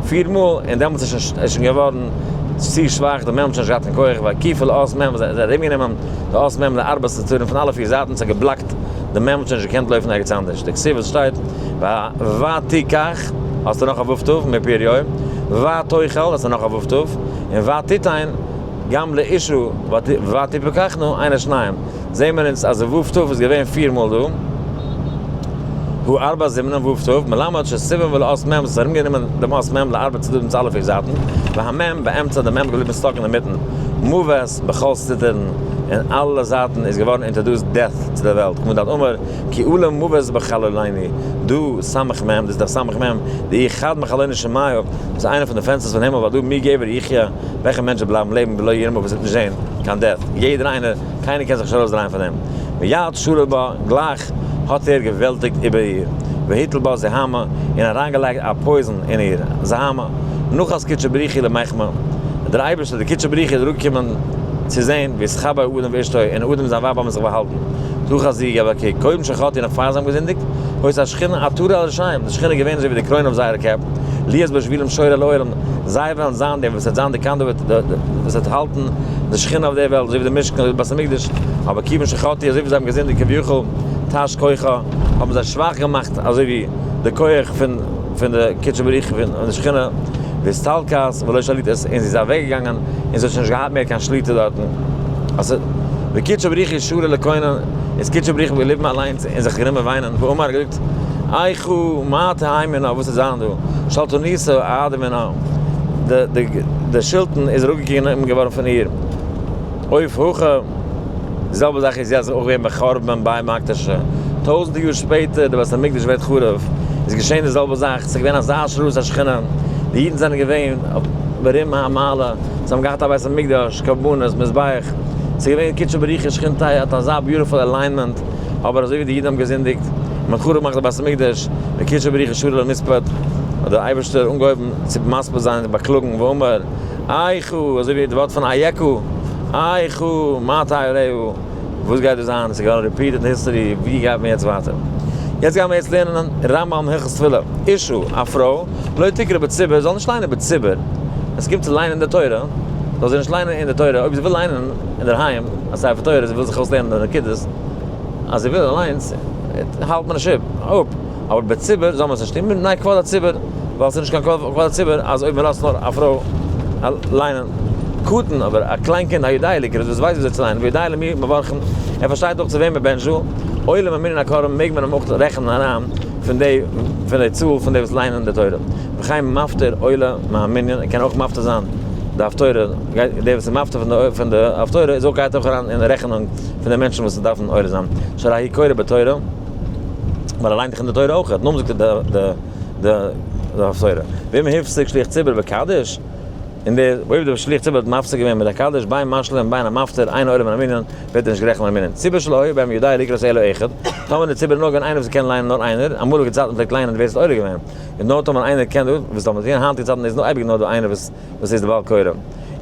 פיר מאל, און דעמאלטס איז שוין געווארן צו שוואך, די מ' האט שוין נישט געהאט קיין כח, והקיפה לאות מ', זיי האט ארומגענומען די אות מ' לארבע סתרים פון אלע פיר זייטן, ס'האט געבלאקט, די מ' האט שוין נישט געקענט לויפן ערגעץ אנדערש, דכתיב וואס שטייט ותקח, האסטו נאך א ו' ת' מפריו, ותאכל, האסטו נאך א ו' ת'. און ותתן גם לאשה ותפקחנה עיני שניהם, זעהן מיר אונז אז די ו' ת' איז געווען פיר מאל דא, הא ארבע זימנין ו' ת', מלמד שסובבה לאות מ', ס'איז ארומגענומען דעם אות מ' לארבע צדדים צו אלע פיר זייטן, והמ' באמצע די מ' געבליבן stuck אינדערמיטן, מוות בכל סטרין, אין אלע זייטן איז געווארן introduced death צו דער וועלט, כמדאת אמר כי עלה מוות בחלונינו, דא סמך מ', דאס איז דאך סמך מ', דאי חד מחלוני שמיא, דאס איז איינע פון די פענסטערס פון הימל, ווייל דא מי גבר יחיה, וועלכע מענטש וועט בלייבן לעבן בלא יראה מוות וועט נישט זען קיין death, יעדער איינער, קיינער קען זיך נישט ארויסדרייען פון דעם. מיד שרר בה, גלייך האט ער געוועלטיגט איבער איר, והטיל בה זוהמא, און אריינגעלייגט א poison אין איר, זוהמא, נחת קודשא בריך הוא למחמא, דער אייבערשטער, דער קודשא בריך הוא איז אראפגעקומען צו זען, ויתחבא אדם ואשתו, און אדם און זיין ווייב האבן זיך באהאלטן. תא חזי גבי כי קודם שחטאו נאך פאר זיי האבן געזינדיגט, היתה השכינה עטרה על ראשיהם, די שכינה איז געווען אזוי ווי די קרוין אויף זייערע קעפ, להיות בשבילם שורה לעולם, זיי וועלן זיין דער וואס וועט זיין די conduit וואס וועט האלטן די שכינה אויף דער וועלט, אזוי ווי די משכן, אזוי ווי די בית המקדש, אבער כיוון שחטאו, אזוי ווי זיי האבן געזינדיגט כביכול תש כוחה, האבן זיי שוואך געמאכט אזוי ווי די כח פון פון די קודשא בריך הוא פון די שכינה, והסתלקת ולא שליטת, און זי איז אוועקגעגאנגען און זי האט שוין נישט געהאט מער קיין שליטה דארטן. אז וקודשא בריך הוא שרא לקונן, איז קודשא בריך הוא געבליבן אליינס און זיך גענומען וויינען, ואמר געזאגט, איכה מה תהא מינה, וואס וועט זיין דא, שלטוניתא אעדי מינה, די שלטון איז אראפגענומען געווארן פון איר, אויף הכא, די זעלבע זאך איז יעצט אויך געווען בחורבן בי מקדשא, טויזענטער יאר שפעטער די בית המקדש ווערט חרוב, איז געשען די זעלבע זאך, ס'איז געווען אזא השראת השכינה, די אידן זענען געווען אויף ברום המעלה, זיי האבן געהאט א בית המקדש, קרבנות, מזבח, ס'איז געווען קודשא בריך הוא שכינתיה האט אזא beautiful alignment, אבער אזוי ווי די אידן האבן געזינדיגט, און מ'האט חרוב געמאכט די בית המקדש, וקודשא בריך הוא שרא למספד, האט דער אייבערשטער אנגעהויבן צו מספיד זיין און באקלאגן, ואמר, איכה, אזוי ווי די ווארט פון איכה, איכה, מה תהא עליה, וואס גייט דא זיין, עס איז געווארן repeated אין history, ווי גייט מען יעצט ווייטער? יעצט גייען מיר יעצט לערנען רמב ם הלכות תפילה, אשה, א פרוי, לא תקרא בציבור, זאל נישט ליינען בציבור, ווען עס קומט צו ליינען די תורה, זאל זי נישט ליינען אין די תורה, אויב זי וויל ליינען אינדערהיים א ספר תורה, זי וויל זיך אויסלערנען די נקודות, אז זי וויל אליינס, האלט מען נישט אפ, אבער בציבור זאל מען עס נישט טון, מפני כבוד הציבור, ווייל עס איז נישט קיין כבוד הציבור אז אויב מען לאזט נאר א פרוי ליינען. קטן, אבער א קליין קינד היודע לקרות וואס ווייסט וויאזוי צו ליינען, ויודע למי מברכין, ער פארשטייט אויך צו וועם מען בענטשט דא, עולה ממנין הקוראים מעג מען אים אויך רעכענען אריין פון די פון די צאל פון די וואס ליינען די תורה. וכן מפטיר עולה מהמנין, ער קען אויך מפטיר זיין די הפטורה, דער וואס איז מפטיר פון די הפטורה איז אויך גייט אויך אריין אין רעכענונג פון די מענטשן וואס דארפן עולה זיין, שהרי הוא קורא בתורה, ווייל ער ליינט דאך אין די תורה אויך, נאכדעם זאגט ער די די הפטורה. ואם הפסיק שליח ציבור בקדיש, און דער אויב דער שליח ציבור האט מפסיק געווען מיט א קדיש בין משלים בין המפטיר אינו עולה מן המנין, ווערט ער נישט גערעכנט מן המנין. ציבור שלא היה בהם יודע לקרות אלא אחד, טאמער אין די ציבור איז נאר געווען איינער וואס קען ליינען נאר איינער, אמאליגע צייטן פלעגט ליינען ווער עס איז עולה געווען, און נאר טאמער איינער קען דא, וואס זאל מען טון, היינטיגע צייטן איז נאר אייביג נאר דא איינער וואס וואס איז די בעל קורא,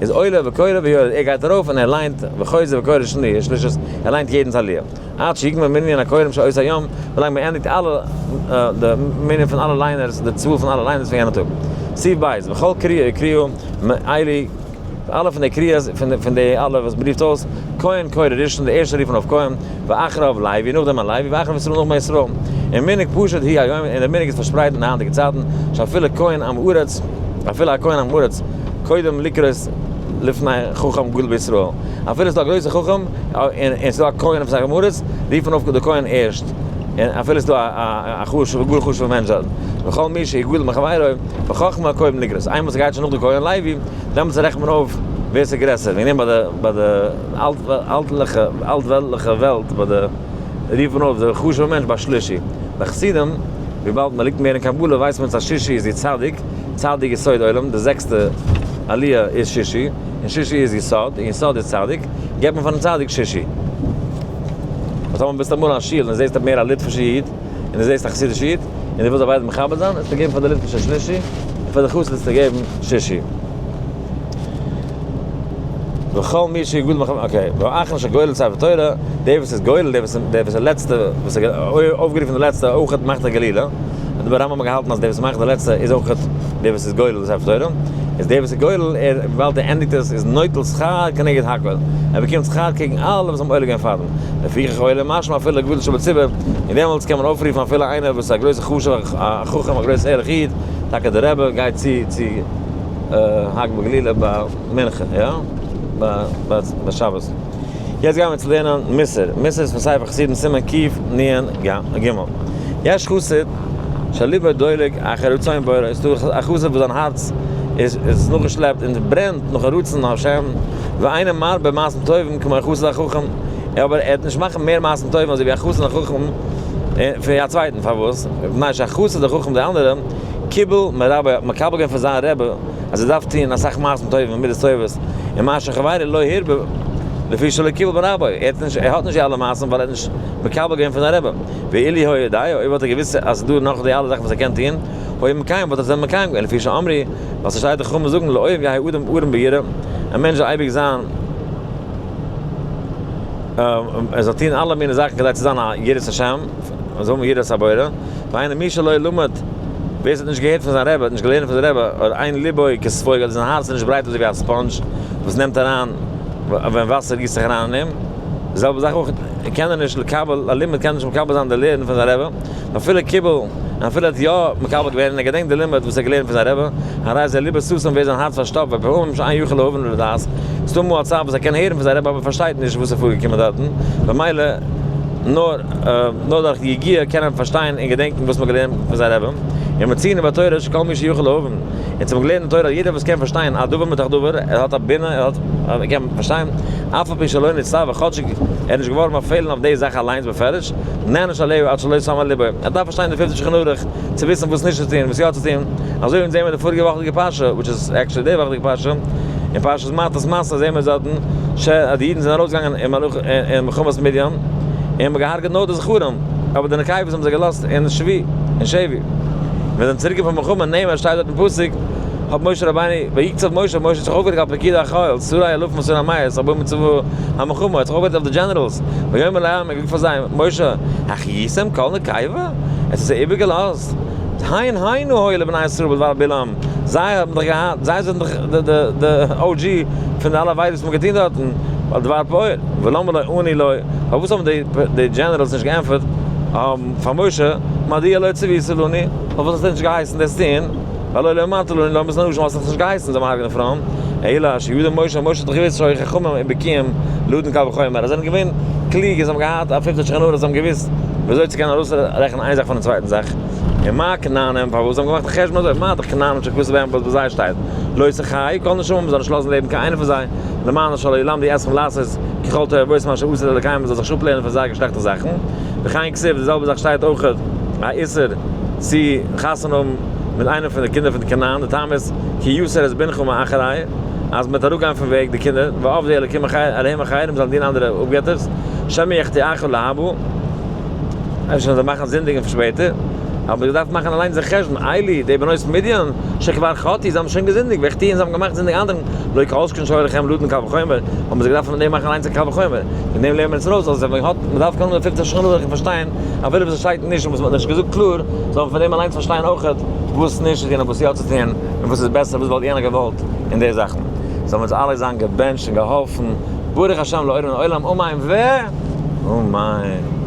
איז עולה וקורא ויורד, ער גייט ארויף און ער ליינט, וחוזר וקורא שניה שלישית, ער ליינט יעדנס עליה. עד שיגמור מנין הקוראים של אותו היום, ווילאנג מען ענדיגט אלע די מנין פון אלע ליינערס, די צאל פון אלע ליינערס פון יענע טאג. סעיף ב', וכל קריאה וקריאה מאלו, אלע פון די קריאות פון די אלע וואס מען רופט אויס, כהן קורא ראשון, די ערשטע רופן אויף כהן, ואחריו לוי, נאכדעם א לוי, ואחריו ישראל, נאכדעם א ישראל. און מנהג פשוט הוא היום, און דער מנהג איז פארשפרייט אין די היינטיגע צייטן, שאפילו כהן עם הארץ, אפילו א כהן עם הארץ, קודם לקרות לפני חכם גדול בישראל, אפילו ס'איז דא א גרויסע חכם, און ס'איז דא א כהן אויף עם הארץ, רופט מען אויף די כהן ערשט, און אפילו ס'איז דא א חשוב'ע, גאר חשוב'ע מענטש דארט, וכל מי שהוא גדול מחבירו, בחכמה קודם לקרות, איינמאל ס'גייט שוין נאך די כהן לוי, דעמאלטס רעכנט מען אויף ווער ס'איז גרעסער, וועגן דעם ביי די ביי די אלטליכע אלטוועלטליכע וועלט ביי די רופט מען אויף די חשוב'ע מענטש ביי שלישי, ביי חסידים וויבאלד מ'ליגט מער אין קבלה ווייסט מען אז שישי איז די צדיק, צדיק יסוד עולם, די זעקסטע עליה איז שישי, און שישי איז יסוד, און יסוד איז צדיק, געבט מען פארן צדיק שישי. אז טאמער ביסטו אמאל אין א שול און זעסט מער א ליטווישע איד, און דו זעסט א חסידישע איד, און דו ווילסט זיי ביידע מכבד זיין, וועסטו געבן פאר די ליטווישע שלישי, און פאר די חסיד וועסטו געבן שישי. וכל מי שיגדל מחמ okay, ואחרון שגולל ספר תורה, דער וואס איז גולל, דער וואס דער וואס איז לעצטע, וואס איז אויפגערופן די לעצטע, אויך מאכט א גלילה. האט דער רמב ם געהאלטן אז דער וואס מאכט די לעצטע איז אויך דער וואס איז גולל ספר תורה. איז דער וואס איז גולל, ער, וויבאלד ער ענדיגט עס, איז נוטל שכר כנגד הכל. ער באקומט שכר קעגן אלע וואס האבן עולה געווען פאר דעם. לפיכך עולה משמע אפילו לגדול שבציבור, און דעמאלטס קען מען אויפרופן אפילו איינער וואס איז א גרויסער חשוב'ער, א חכם, א גרויסער ערליכער איד, טאקע דער רבי גייט צו צו. הגבה גלילה ביי מנחה, יא? ביי שבת. יעצט גייען מיר צו לערנען מוסר. מוסר איז פון ספר חסידים סימן קנ ג. יש חסיד שליבו דולק אחר רצון בוראו, עס איז דא א חסיד וואס זיין הארץ איז נאכגעשלעפט און ברענט נאכן רצון השם, ואינו מרבה מעשים טובים כמו החסיד החכם, אבער ער וועט נישט מאכן מער מעשים טובים אזוי ווי א חסיד החכם פון א צווייטן, פארוואס? מפני שהחסיד החכם די אנדערע קיבל מרבו האט מקבל געווען פון זיין רבי אז ער דארף טון אסאך מעשים טובים און מידות טובות, און מה שחבירו לא הרבה לפי שלא קיבל מרבו, ער האט נישט ער האט נישט די אלע מעשים ווייל ער האט נישט מקבל געווען פון זיין רבי, ואילו היה יודע אויב וואלט ער געוואוסט אז ס'איז דא נאך די אלע זאכן וואס ער קען טון, היה מקיים וואלט ער זיי מקיים געווען, לפי שאמרו, ווייל ס'שטייט די חכמים זאגן לעולם יהא אדם ערום ביראה, א מענטש זאל אייביג זיין ער זאל טון אלע מיני זאכן כדי צו זיין א יראת השם, ער זאל האבן יראת הבורא, והיינו מי שלא למד, ווער ס'האט נישט געהערט פון זיין רבי, האט נישט געלערנט פון זיין רבי, אדער אין ליבו כספוג, אדער זיין הארץ איז נישט ברייט אזוי ווי א sponge וואס נעמט אריין ווען וואסער גיסט זיך אריין אין אים, די זעלבע זאך אויך קען ער נישט לקבל הלימוד, קען ער נישט מקבל זיין די לערן פון זיין רבי, אפילו קיבל, און אפילו ער האט יא מקבל געווען און ער געדענקט די לימוד וואס ער האט געלערנט פון זיין רבי, הרי זה ליבו סתום ווערט זיין הארץ פארשטאפט ופעמים שאין יכול להבין ולדעת, ס'דא אמאל א צייט וואס ער קען הערן פון זיין רבי אבער פארשטייט נישט וואס איז פארגעקומען דארטן, במילא נאר נאר דורך יגיעה קען ער פארשטיין און געדענקן וואס מ'האט געלערנט פון זיין רבי, ומצינו בתורה שכל מי שיכול להבין, אונז האבן געלערנט אין תורה אז יעדער וואס קען פארשטיין א דבר מתוך דבר, ער האט א בינה, ער האט ער קען פארשטיין, אף על פי שלא נצטווה, כאטשיג ער איז נישט געווארן באפעלן אויף די זאך אליינס בפירוש, נענש עליה עד שלא שם על לבו, ער דארף פארשטיין די פופצן שולחן ערוך צו וויסן וואס נישט צו טון וואס יא צו טון, אזוי ווי אונז זעהן מיר די פאריגע וואכעדיגע פרשה, which is actually די וואכעדיגע פרשה, אין פרשת מטות מסע זעהן מיר דארטן ש אז די אידן זענען ארויסגעגאנגען אין מלחמת מדיין, און מ'האט געהארגעט נאר די זכרים, אבער די נקבות האבן זיי געלאזט אין שבי, אין שבי. ווען זיי זענען צוריק געקומען פון מלחמה, נאמר שטייט דארט אין פסוק, האט משה רבינו, ויקצוף משה, משה האט זיך אויפגערעגט על פקודי החיל, שרי אלפים ושרי מאות, הבאים בצבא המלחמה, ער האט זיך אויפגערעגט אויף די generals, ויאמר להם, ער האט געזאגט פאר זיי, משה, החייתם כל נקבה? עס איז זיי איבערגעלאזט? הן הנה היו לבני ישראל בדבר בלעם, זיי האבן דאך געהאט, זיי זענען דאך די OG פון די אלע עבירות וואס מען האט געטון דארטן, ביי דבר פעור, ולמה לא ענו לו, פארוואס האבן די generals נישט געענטפערט פאר משה, מדוע לא צוית לנו, פארוואס האסטו נישט געהייסן דאס טון? והלא לא אמרת לנו להמית נשים האסט דאך נישט געהייסן זיי הרג'נען פרויען, אלא שידע משה, משה האט דאך געוואוסט שהיו חכמים ובקיאים לדון קל וחומר, זיי זענען געווען קלוג און זיי האבן געהאט א פיפטע שולחן ערוך, זיי האבן געוואוסט ווי אזוי צו קענען ארויסרעכענען איין זאך פונעם צווייטן זאך, און מה כנענים, פארוואס זיי האבן געמאכט א חשבון אזוי, מה דאך כנענים שכתוב בהם וואס ביי זיי שטייט, לא תחיו כל נשמה, מען זאל נישט לאזן לעבן קיין איינער פון זיי, למען שלא ילמדו אתכם לעשות ככל תועבותם אשר עשו לאלקיהם, מען זאל זיך נישט אפלערנען פון זייערע שלעכטע זאכן, וכן כתיב, די זעלבע זאך שטייט אויך א איסור צו חתונה האבן מיט איינעם פון די קינדער פון כנען, די טעם איז כי יסר את בנך מאחרי, אז מען וועט אראפגיין פון וועג די קינדער, ועבדו אלקים אלהים אחרים, זאלן דינען אנדערע אפגעטערס, שמא יחטיאך להבא, אפשר זאלן זיי מאכן זינדיגן פון שפעטער, האבן זיי געדארפט מאכן אליינס די חשבון, אלו די בנות מדיין, שכבר חטאו, זיי האבן שוין געזינדיגט, והחטיאו און זיי האבן געמאכט זינדיגן אנדערן, לא כל שכן שהיו לכם לדון קל וחומר, האבן זיי געדארפט פון דעם מאכן אליינס א קל וחומר, פון דעם לערנען מיר אונז ארויס אז מען האט, מען דארף קענען די פופצן שולחן ערוך און פארשטיין, אפילו וואס עס שטייט נישט און וואס מען האט נישט געזאגט קלאר, זאל מען פון דעם אליינס פארשטיין אויכעט וואס נישט צו טון און וואס יא צו טון, און וואס איז בעסער, וואס וואלט יענער געוואלט, און די זאכן. זאלן אונז אלע זיין געבענטשט און געהאלפן, ברוך השם לעולם עולם אמן ואמן.